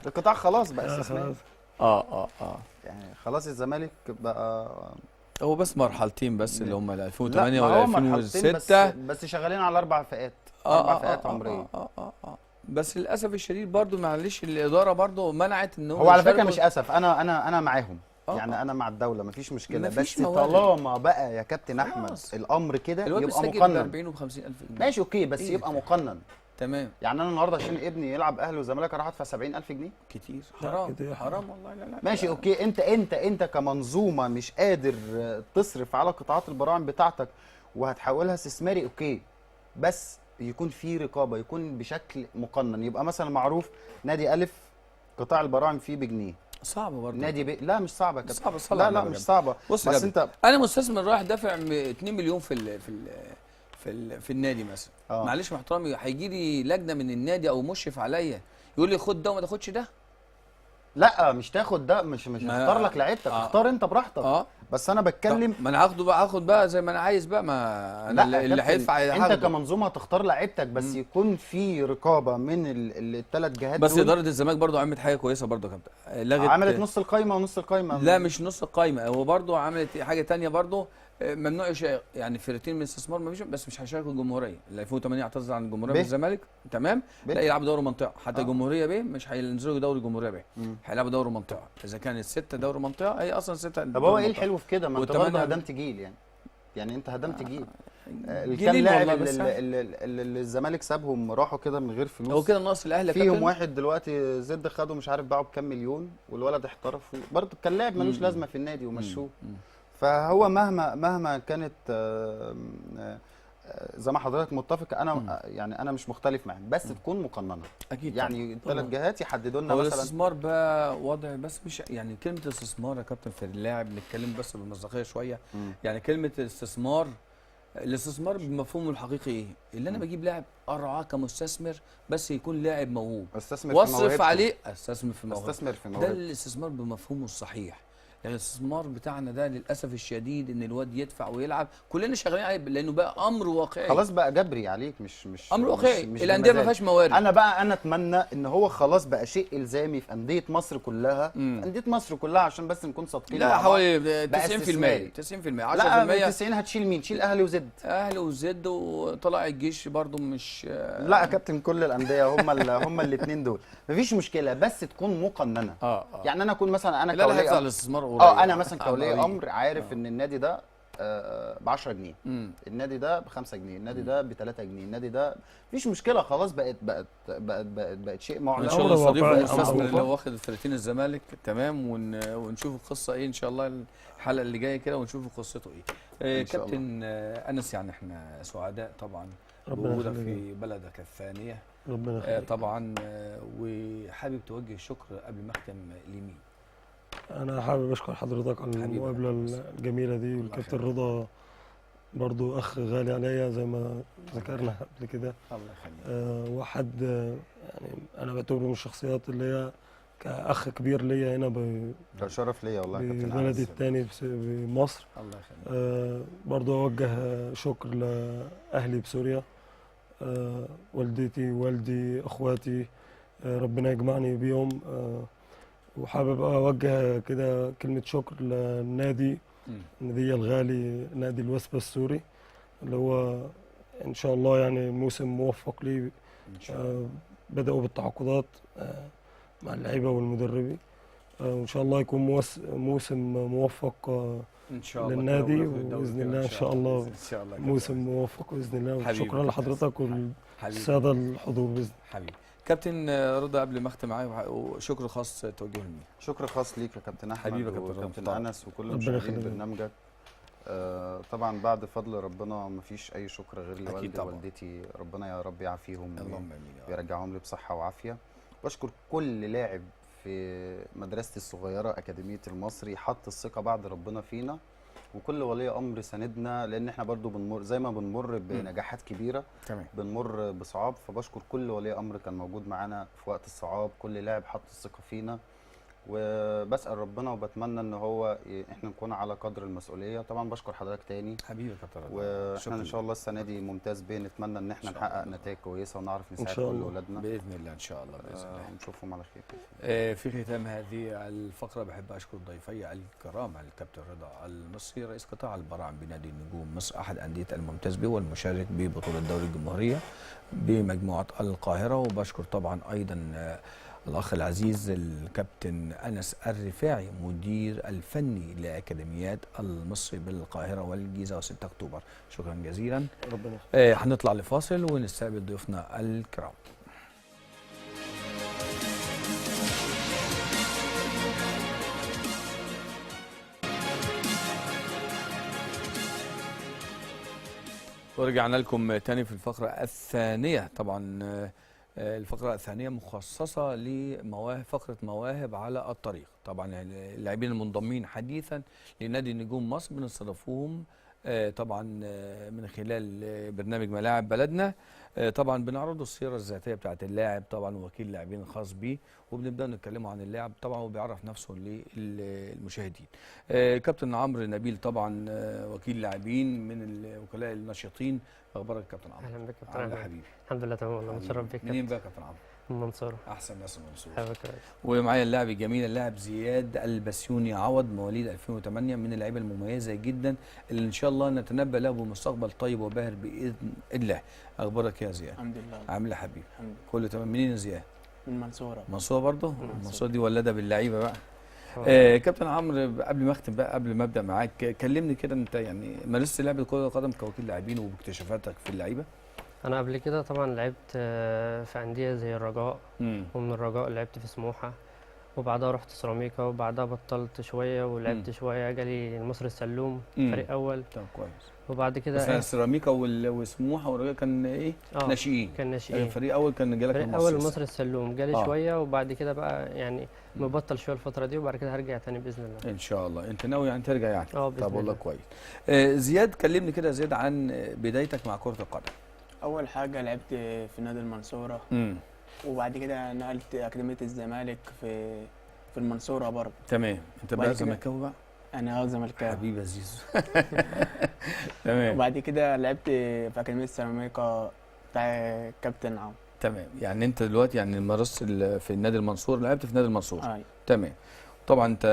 القطاع خلاص بقى استثماري. يعني خلاص الزمالك بقى هو بس مرحلتين بس اللي هم 2008 ولا 2006 بس شغالين على 4 فئات، 4 فئات عمرية. بس للاسف الشديد برضو معلش الادارة برضو منعت ان هو على فكرة مش اسف، انا معاهم. يعني انا مع الدولة مفيش مشكلة، بس طالما بقى يا كابتن احمد الامر كده يبقى مقنن. 40 و 50 الف جنيه ماشي okay، بس يبقى مقنن. تمام. يعني انا النهارده عشان ابني يلعب اهلي وزمالك اروح ادفع 70000 جنيه؟ كتير، حرام كتير. حرام والله. لا لا ماشي okay، انت كمنظومة مش قادر تصرف على قطاعات البراعم بتاعتك وهتحولها استثماري، okay، بس يكون في رقابه، يكون بشكل مقنن. يبقى مثلا معروف نادي الف قطاع البراعم فيه بجنيه. صعبة برضه نادي ب... لا مش صعبة يا كابتن. صعبة. لا لا مش صعبة. بص بس انت، انا مستثمر رايح دافع 2 مليون في ال في ال في, ال في النادي مثلا. معلش مع احترامي، هيجي لي لجنة من النادي او مشرف عليا يقول لي خد ده وما تاخدش ده؟ لا مش تاخد ده، مش هختار لك لعيبتك، اختار انت براحتك. بس انا بتكلم، ما انا هاخده بقى، هاخد بقى زي ما انا عايز بقى، ما انا اللي هيدفع انت كمنظومة هتختار لعيبتك، بس يكون في رقابه من الثلاث جهات. بس ادارة الزمالك برضو عملت حاجة كويسة برضو يا كابتن، لغت، عملت نص القايمة ونص القايمة. لا مش نص القايمة، هو برضو عملت حاجة ثانية برضو، ممنوع يعني فرقتين من الاستثمار ما فيش، بس مش هيشاركوا الجمهورية. اللي 2008 اعتذر عن الجمهورية من الزمالك، تمام، لا يلعبوا دوري منطقة، حتى الجمهورية ب مش هينزلوا دوري الجمهورية ب، هيلعبوا دوري منطقة. اذا كانت 6 دوري منطقة، هي اصلا 6. طب هو ايه الحلو في كده؟ ما انت برضه هدمت جيل، يعني انت هدمت جيل. الكام لاعب اللي الزمالك سابهم راحوا كده من غير فلوس، هو كده ناقص الاهلي فيهم واحد دلوقتي زد خده مش عارف باعه بكام مليون، والولد احترف برضه كان لاعب ملوش لازمه في النادي ومشوه. فهو مهما كانت زي ما حضرتك متفق، انا يعني انا مش مختلف معاك، بس تكون مقننه اكيد. يعني الثلاث جهات يحددوا لنا مثلا الاستثمار بقى وضع، بس مش يعني كلمة استثمار يا كابتن في اللاعب نتكلم بس بالمصداقيه شوية. يعني كلمة استثمار، الاستثمار بمفهومه الحقيقي ايه؟ اللي انا بجيب لاعب ارعاه كمستثمر، بس يكون لاعب موهوب، استثمر في موهبته، واصرف عليه، استثمر في موهبته، استثمر في موهبته. ده الاستثمار بمفهومه الصحيح. الاستثمار بتاعنا ده للاسف الشديد ان الواد يدفع ويلعب، كلنا شغالين عليه لانه بقى امر واقعي، خلاص بقى جبري عليك، مش امر واقعي. الاندية ما فيهاش موارد. انا اتمنى ان هو خلاص بقى شيء الزامي في اندية مصر كلها، اندية مصر كلها، عشان بس نكون صادقين. لا حوالي 90%، 90% 10%. لا 90 هتشيل مين؟ تشيل اهلي وزد، اهلي وزد وطلع الجيش برضو مش. لا يا كابتن كل الاندية هم الاثنين دول مفيش مشكلة، بس تكون مقننه. يعني انا اكون مثلا انا كولي لا الاستثمار انا مثلا كولي امر عارف ان النادي ده ب 10 جنيه، النادي ده ب 5 جنيه، النادي ده ب 3 جنيه، النادي ده مفيش مشكلة، خلاص بقت بقت بقت بقت, بقت شيء معلن. ان شاء الله نستضيف المستثمر اللي هو واخد فرقتين الزمالك، تمام، ونشوف القصة ايه ان شاء الله الحلقة اللي جاية كده، ونشوف قصته ايه. كابتن انس، يعني احنا سعداء طبعا بوجودك في بلدك الثانية، ربنا يخليك طبعا. وحابب توجه شكر قبل ما اختم لمين؟ أنا حابب أشكر حضرتك على المقابلة الجميلة دي، والكابتن رضا برضو أخ غالي عليا زي ما ذكرنا قبل كده. الله يخليك. وحد يعني أنا بعتبره من الشخصيات اللي هي كأخ كبير ليا هنا ده شرف ليا والله يا كابتن، ببلدي الثاني بمصر. الله يخليك. برضو أوجه شكر لأهلي بسوريا، والدتي والدي أخواتي، ربنا يجمعني بيهم. وحابب اوجه كده كلمة شكر للنادي، النادي الغالي نادي الوثبه السوري، اللي هو ان شاء الله يعني موسم موفق ليه. ان شاء الله. بداوا بالتعاقدات مع اللعيبة والمدربين، وان شاء الله يكون موسم موفق ان شاء الله للنادي، وباذن الله ان شاء الله موسم موفق باذن الله. شكرا لحضرتك والسادة الحضور باذن الله. حبيبي كابتن رضا، قبل ما اختم معاك، وشكر خاص توجهه لمين؟ شكر خاص ليك يا كابتن احمد حبيبي يا كابتن رضا، وكابتن محترم. انس وكل ربنا مشاهدين يخليك. برنامجك. طبعا بعد فضل ربنا مفيش اي شكر غير لوالدي طبعاً. ووالدتي، ربنا يا رب يعافيهم اللهم امين يا رب. ويرجعهم لي بصحة وعافيه. بشكر كل لاعب في مدرستي الصغيرة اكاديمية المصري حط الثقة بعد ربنا فينا، وكل ولي امر ساندنا، لان احنا برضو بنمر زي ما بنمر بنجاحات كبيرة تمام. بنمر بصعاب، فبشكر كل ولي امر كان موجود معانا في وقت الصعاب، كل لاعب حط الثقة فينا، وبسال ربنا وبتمنى ان هو احنا نكون على قدر المسؤولية. طبعا بشكر حضرتك تاني، حبيبي يا كابتن رضا، واحنا شكراً. ان شاء الله السنة دي ممتاز ب، نتمنى ان احنا إن شاء نحقق الله. نتائج كويسة ونعرف نساعد شاء كل الله. اولادنا باذن الله، ان شاء الله باذن الله. ونشوفهم على خير. في ختام هذه الفقرة بحب أشكر ضيفي الكرام الكابتن رضا المصري رئيس قطاع البراعم بنادي النجوم مصر أحد أندية الممتاز به والمشارك ببطولة دوري الجمهورية بمجموعة القاهرة، وبشكر طبعا أيضا الأخ العزيز الكابتن أنس الرفاعي مدير الفني لأكاديميات المصري بالقاهرة والجيزة و6 أكتوبر. شكرا جزيلا. ربنا يخليك. هنطلع لفاصل ونستقبل ضيوفنا الكرام. ورجعنا لكم تاني في الفقرة الثانية. طبعا الفقرة الثانية مخصصة لمواهب، فقرة مواهب على الطريق. طبعا اللاعبين المنضمين حديثا لنادي نجوم مصر بنستضيفوهم طبعا من خلال برنامج ملاعب بلدنا. طبعا بنعرضوا السيرة الذاتية بتاعت اللاعب طبعا ووكيل اللاعبين الخاص بيه، وبنبدأ نتكلموا عن اللاعب طبعا وبيعرف نفسه للمشاهدين. كابتن عمرو نبيل طبعا وكيل لاعبين من الوكلاء النشيطين. اخبارك يا كابتن عمرو؟ اهلا بك كابتن عامل إيه عمرو. حبيبي؟ الحمد لله تمام والله، متشرف بك. منين بقى يا كابتن عمرو؟ من المنصورة. احسن ناس المنصورة. حبيبك يا ريس. ومعايا اللاعب الجميل اللاعب زياد البسيوني عوض، مواليد 2008، من اللعيبة المميزة جدا اللي ان شاء الله نتنبأ له بمستقبل طيب وباهر باذن الله. اخبارك يا زياد؟ الحمد لله. عامل ايه يا حبيبي؟ الحمد لله. كله تمام. منين يا زياد؟ من المنصورة. المنصورة برضه؟ المنصورة دي ولاده باللعيبه بقى. طبعاً. كابتن عمرو، قبل ما اختم بقى، قبل ما ابدا معاك، كلمني كده، انت يعني مارست لعبه كره القدم كوكيل لاعبين وباكتشافاتك في اللعيبة؟ انا قبل كده طبعا لعبت في اندية زي الرجاء، ومن الرجاء لعبت في سموحه، وبعدها رحت سيراميكا، وبعدها بطلت شوية ولعبت شوية، جالي المصري السلوم فريق اول. طب كويس. وبعد كده بس سيراميكا وسموحه والرجاء كان ايه؟ ناشئين. كان ناشئين. فريق اول كان جالك فريق المصري اول المصري السلوم جالي شوية، وبعد كده بقى يعني مبطل شوية الفترة دي، وبعد كده هرجع تاني باذن الله. ان شاء الله. انت ناوي يعني ترجع يعني؟ باذن طب والله الله. كويس. زياد، كلمني كده زياد عن بدايتك مع كره القدم. أول حاجة لعبت في نادي المنصورة، وبعد كده نقلت أكاديمية الزمالك في المنصورة برضه. تمام. انت وبعد بقى كده زملكاوي بقى؟ أنا زملكاوي. حبيبي يا زيزو. تمام. وبعد كده لعبت في أكاديمية سيراميكا بتاع كابتن عمرو. تمام. يعني انت دلوقتي يعني مارست في النادي المنصور، لعبت في نادي المنصور. تمام. طبعا انت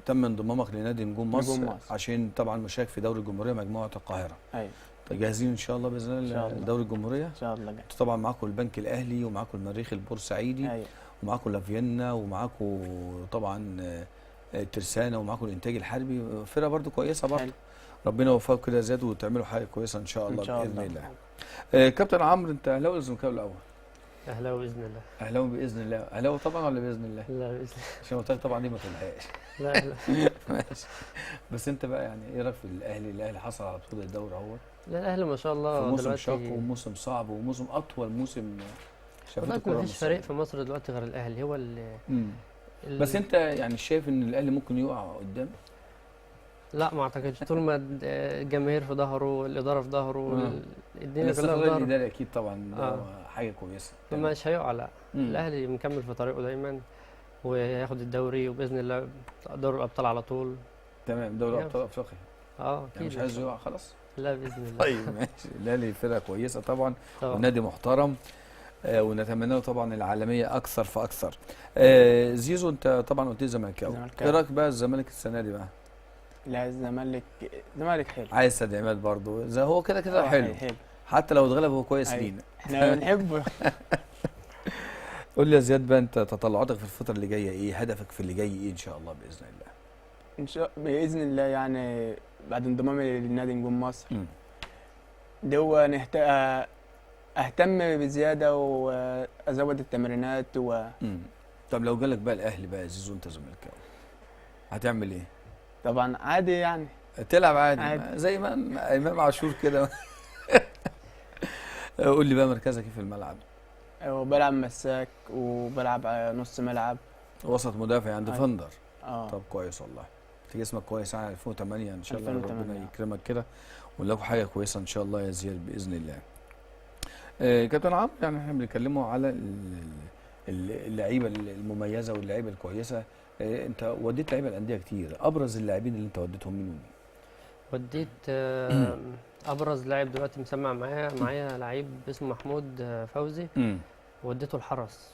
تم انضمامك لنادي نجوم مصر, نجوم مصر عشان طبعا مشارك في دوري الجمهورية مجموعة القاهرة. ايوه. جاهزين ان شاء الله باذن الله لدوري الجمهورية؟ ان شاء الله جاي. طبعا معاكم البنك الاهلي ومعاكم المريخ البورسعيدي. أيوة. ومعاكم لافيينا ومعاكم طبعا ترسانه ومعاكم الانتاج الحربي، فرقه برده كويسة برده. ربنا يوفقكم كده يا زياد وتعملوا حاجة كويسة ان شاء الله, إن شاء باذن الله. كابتن عمرو، انت اهلاوي ولا زملكاوي الاول؟ اهلاوي باذن الله. اهلاوي باذن الله. اهلاوي طبعا ولا باذن الله؟ لا باذن الله. عشان قلت لك طبعا دي ما تقولهاش. لا لا. ماشي. بس انت بقى يعني ايه رايك في الاهلي؟ الاهلي حصل على بطوله الدوري اهوت. لا الاهلي ما شاء الله في موسم دلوقتي شاق وموسم صعب وموسم اطول موسم شافته الكورة. ما فيش فريق في مصر دلوقتي غير الاهلي هو اللي بس انت يعني شايف ان الاهلي ممكن يقع قدام؟ لا ما اعتقدش، طول ما الجماهير في ظهره، الادارة في ظهره، الدنيا كلها في ظهره. الادارة اكيد طبعا حاجة كويسة. مش هيقع، لا. الاهلي مكمل في طريقه دايما وياخد الدوري وباذن الله دوري الابطال على طول. تمام، دوري ابطال افريقيا. اكيد يعني مش عايز يقع خلاص؟ لا باذن الله. طيب ماشي. الاهلي فرقه كويسة طبعا ونادي محترم، ونتمنى له طبعا العالمية اكثر فاكثر. زيزو، انت طبعا قلت لي زملكاوي، ايه رايك بقى الزمالك السنة دي بقى؟ لا الزمالك حلو، عايز تدعيمات برضه، زي هو كده كده حلو. حتى لو اتغلب هو كويس لينا، احنا بنحبه. قول لي يا زياد بقى، انت تطلعاتك في الفترة اللي جاية ايه؟ هدفك في اللي جاي ايه ان شاء الله باذن الله؟ ان شاء باذن الله يعني بعد انضمامي لنادي نجوم مصر ده هو اهتم بزيادة وازود التمرينات طب لو جالك بقى الاهلي بقى يا زيزو انت زملكاوي هتعمل ايه؟ طبعا عادي يعني، تلعب عادي زي ما امام عاشور كده. قول لي بقى مركزك ايه في الملعب؟ وبلعب مساك وبلعب نص ملعب، وسط مدافع يعني defender. طب كويس والله، انت جسمك كويس على 2008 ان شاء الله، ربنا يكرمك كده ونلاقوا حاجة كويسة ان شاء الله يا زياد باذن الله. كابتن عمرو، يعني احنا بنتكلموا على اللعيبة المميزة واللعيبة الكويسة. انت وديت لعيبة الاندية كتير، ابرز اللاعبين اللي انت وديتهم مين ومين؟ وديت ابرز لاعب دلوقتي مسمع معايا لعيب اسمه محمود فوزي. وديته الحرس،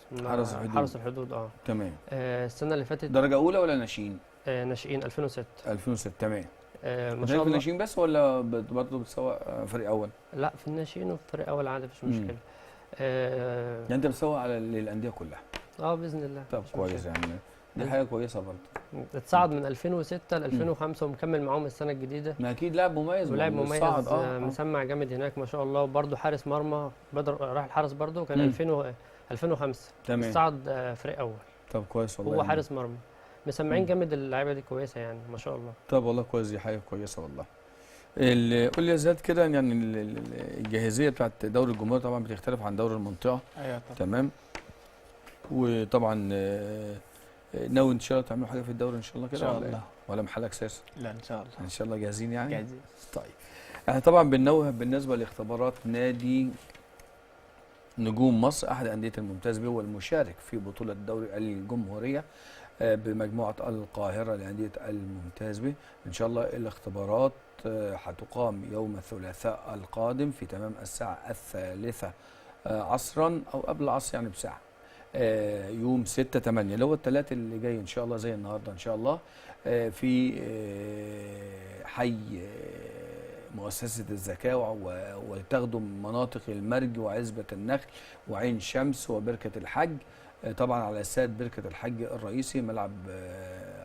حرس الحدود. تمام. السنة اللي فاتت درجه اولى ولا ناشئين؟ ناشئين 2006. 2006 تمام. ما شاء الله. ناشئين بس ولا برضه بتسوق فريق اول؟ لا، في الناشئين وفي فريق اول عادي، مفيش مشكلة. يعني انت بتسوق على للاندية كلها؟ باذن الله. طب كويس، يعني دي حاجة كويسة برضه. اتصعد من 2006 ل 2005 ومكمل معاهم السنة الجديدة. ما اكيد لاعب مميز، ولاعب مميز مسمع جامد هناك ما شاء الله. وبرضه حارس مرمى بدر راح الحارس برضه كان 2005. تمام. اتصعد فريق اول. طب كويس والله، هو حارس مرمى مسمعين جامد، اللعيبة دي كويسة يعني ما شاء الله. طب والله كويس، دي حاجة كويسة والله. قول لي يا زياد كده، يعني الجاهزيه بتاعت دوري الجمهورية طبعا بتختلف عن دوري المنطقة. ايوه طبعا. تمام. وطبعا ناوي ان شاء الله تعملوا حاجة في الدوري ان شاء الله كده؟ ان شاء الله. ولا محلك ساسه؟ لا ان شاء الله. ان شاء الله جاهزين يعني؟ جاهزين. طيب احنا طبعا بننوه بالنسبة لاختبارات نادي نجوم مصر، احد اندية الممتاز به والمشارك في بطوله دوري الجمهورية بمجموعه القاهرة لانديه الممتاز به. ان شاء الله الاختبارات هتقام يوم الثلاثاء القادم في تمام الساعة 3 عصرا او قبل العصر يعني بساعة، يوم 6/8 اللي هو الثلاث اللي جاي ان شاء الله زي النهارده ان شاء الله، في حي مؤسسة الزكاة، وتخدم مناطق المرج وعزبه النخل وعين شمس وبركة الحج. طبعا على استاد بركة الحج الرئيسي، ملعب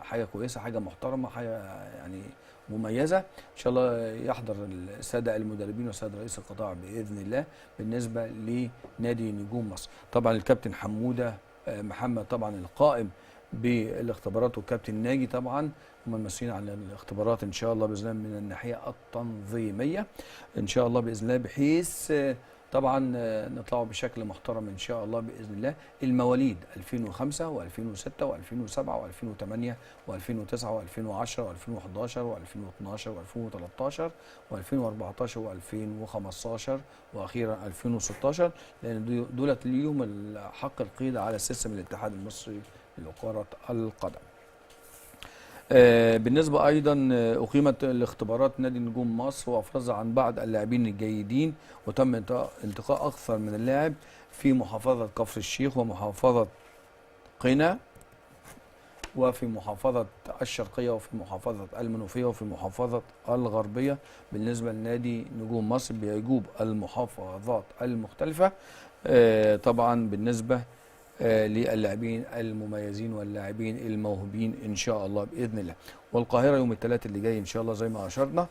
حاجة كويسة، حاجة محترمه، حاجة يعني مميزة. ان شاء الله يحضر السادة المدربين والسادة رئيس القطاع باذن الله بالنسبة لنادي نجوم مصر. طبعا الكابتن حموده محمد طبعا القائم بالاختبارات، والكابتن ناجي طبعا هم المسؤولين عن الاختبارات ان شاء الله باذن الله من الناحية التنظيمية ان شاء الله باذن الله، بحيث طبعا نطلعوا بشكل محترم ان شاء الله باذن الله. المواليد 2005 و2006 و2007 و2008 و2009 و2010 و2011 و2012 و2013 و2014 و2015 واخيرا 2016، لان دولت ليهم حق القيد على system الاتحاد المصري لكرة القدم. بالنسبة أيضا أقيمت الاختبارات نادي نجوم مصر وأفرز عن بعض اللاعبين الجيدين، وتم انتقاء أكثر من اللاعب في محافظة كفر الشيخ ومحافظة قنا وفي محافظة الشرقية وفي محافظة المنوفية وفي محافظة الغربية. بالنسبة لنادي نجوم مصر بيجوب المحافظات المختلفة طبعا بالنسبة للاعبين المميزين واللاعبين الموهوبين ان شاء الله باذن الله. والقاهره يوم الثلاثاء اللي جاي ان شاء الله زي ما اشرنا،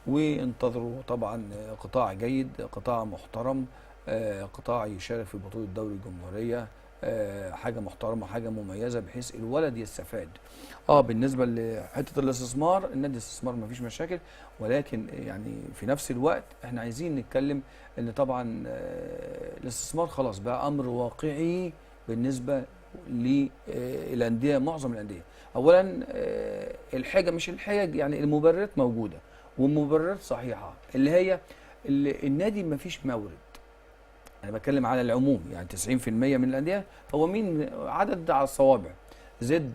وانتظروا طبعا قطاع جيد، قطاع محترم، قطاع يشارك في بطوله دوري الجمهورية، حاجة محترمه، حاجة مميزة بحيث الولد يستفاد. بالنسبة لحته الاستثمار، النادي الاستثمار ما فيش مشاكل، ولكن يعني في نفس الوقت احنا عايزين نتكلم ان طبعا الاستثمار خلاص بقى امر واقعي بالنسبة للاندية، معظم الاندية. اولا الحاجة مش الحاجة يعني المبررات موجودة والمبررات صحيحه، اللي هي النادي ما فيش مورد. انا بتكلم على العموم، يعني 90% من الاندية هو مين عدد على الصوابع: زد،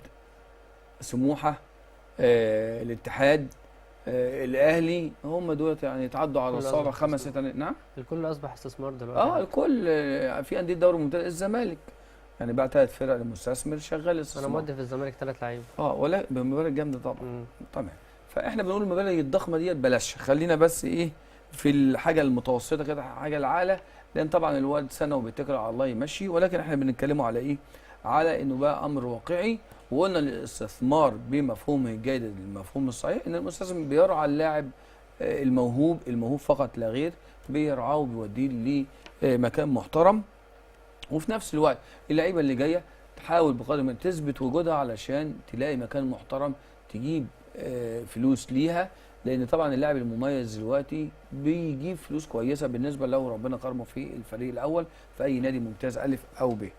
سموحه، الاتحاد، الاهلي، هم دول يعني يتعدوا على الصابع 5 6. نعم الكل اصبح استثمار دلوقتي. الكل في اندية الدوري الممتاز، الزمالك يعني بقى 3 فرق للمستثمر شغال استثمار. انا مودي في الزمالك 3 لعيبة ولا بمبالغ جامدة طبعا. تمام. فاحنا بنقول المبالغ الضخمة ديت بلاش، خلينا بس ايه في الحاجة المتوسطة كده، حاجة العالة، لان طبعا الواد سنة وبيتكل على الله يمشي. ولكن احنا بنتكلموا على ايه؟ على انه بقى امر واقعي، وقلنا الاستثمار بمفهومه الجيد، المفهوم الصحيح، ان المستثمر بيرعى اللاعب الموهوب، الموهوب فقط لا غير، بيرعاه وبيوديه مكان محترم. وفي نفس الوقت اللعيبة اللي جاية تحاول بقدر ما تثبت وجودها علشان تلاقي مكان محترم تجيب فلوس ليها، لان طبعا اللاعب المميز دلوقتي بيجيب فلوس كويسة بالنسبة لو ربنا كرمه في الفريق الاول في اي نادي ممتاز الف او ب.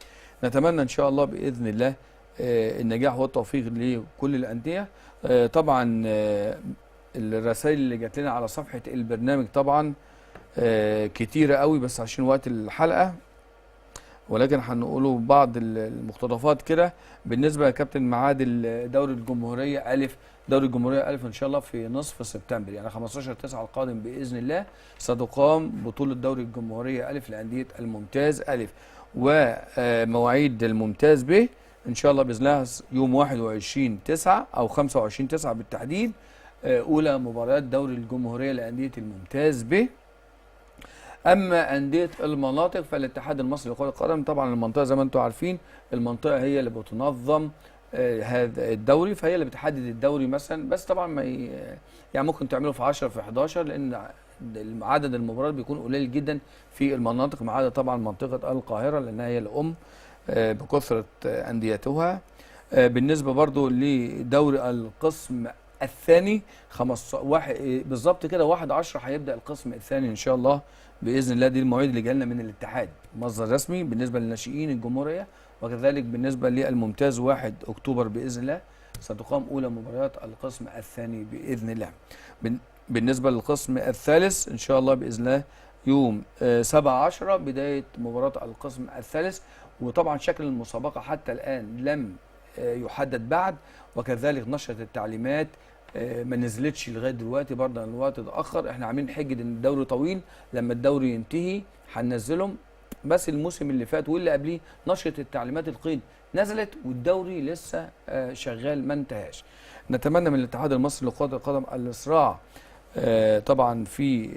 نتمنى ان شاء الله باذن الله النجاح والتوفيق لكل الاندية. طبعا الرسائل اللي جات لنا على صفحة البرنامج طبعا كتيرة قوي، بس عشان وقت الحلقة، ولكن هنقوله بعض المقتطفات كده. بالنسبة لكابتن معاد دوري الجمهورية الف، دوري الجمهورية الف ان شاء الله في نصف سبتمبر، يعني 15/9 القادم باذن الله ستقام بطوله دوري الجمهورية الف لانديه الممتاز الف، ومواعيد الممتاز ب ان شاء الله باذن الله يوم 21/9 او 25/9 بالتحديد، اولى مباريات دوري الجمهورية لانديه الممتاز ب. اما اندية المناطق فالاتحاد المصري لكرة القدم، طبعا المنطقة زي ما انتم عارفين المنطقة هي اللي بتنظم هذا الدوري، فهي اللي بتحدد الدوري مثلا، بس طبعا ما يعني ممكن تعمله في 10 في 11، لان عدد المباريات بيكون قليل جدا في المناطق، ما عدا طبعا منطقة القاهرة لانها هي الام بكثرة انديتها. بالنسبة برضو لدوري القسم الثاني بالظبط كده 1/10 هيبدا القسم الثاني ان شاء الله باذن الله. دي المواعيد اللي جالنا من الاتحاد، مصدر رسمي بالنسبة للناشئين الجمهورية، وكذلك بالنسبة للممتاز 1 اكتوبر باذن الله ستقام اولى مباريات القسم الثاني باذن الله. بالنسبة للقسم الثالث ان شاء الله باذن الله يوم 7/10 بداية مباراة القسم الثالث، وطبعا شكل المسابقة حتى الان لم يحدد بعد، وكذلك نشره التعليمات ما نزلتش لغاية دلوقتي برضه، الوقت اتاخر. احنا عاملين حجه ان الدوري طويل، لما الدوري ينتهي هننزلهم، بس الموسم اللي فات واللي قبليه نشره التعليمات القيد نزلت والدوري لسه شغال ما انتهاش. نتمنى من الاتحاد المصري لكرة القدم الاسراع طبعا في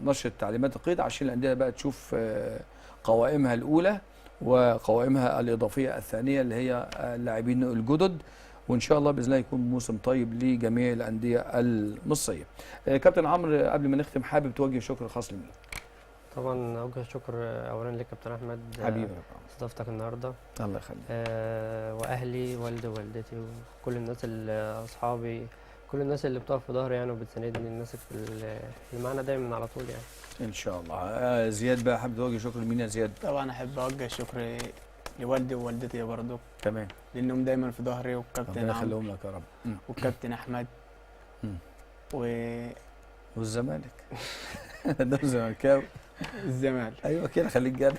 نشره تعليمات القيد عشان الاندية بقى تشوف قوائمها الاولى وقوائمها الاضافية الثانية اللي هي اللاعبين الجدد، وان شاء الله باذن الله يكون موسم طيب لجميع الاندية المصرية. كابتن عمرو قبل ما نختم حابب توجه شكر خاص لمين؟ طبعا اوجه شكر اولا لكابتن احمد حبيبي استضافتك النهارده، الله يخليك، واهلي والدي ووالدتي وكل الناس اللي اصحابي، كل الناس اللي بتقف في ظهري يعني وبتساندني، الناس اللي معانا دايما على طول يعني. ان شاء الله. زياد بقى حابب توجه شكر لمين يا زياد؟ طبعا احب اوجه شكر لوالدي ووالدتي برضه، تمام، لانهم دايما في ظهري، والكابتن ربنا يخليهم لك يا رب، والكابتن احمد والزمالك ده الزملكاوي الزمالك، ايوه كده خليك جد.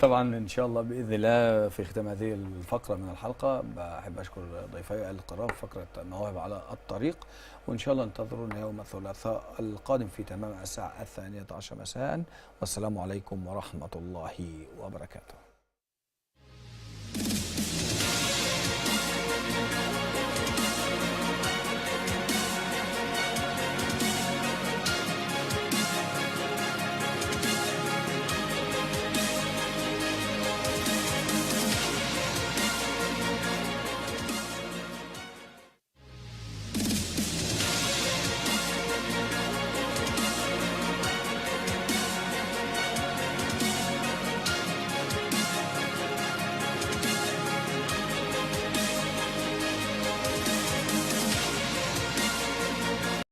طبعا ان شاء الله باذن الله في ختام هذه الفقرة من الحلقة بحب اشكر ضيفي الكرام في فقره مواهب على الطريق، وان شاء الله انتظرونا يوم الثلاثاء القادم في تمام الساعة 12 مساء، والسلام عليكم ورحمة الله وبركاته.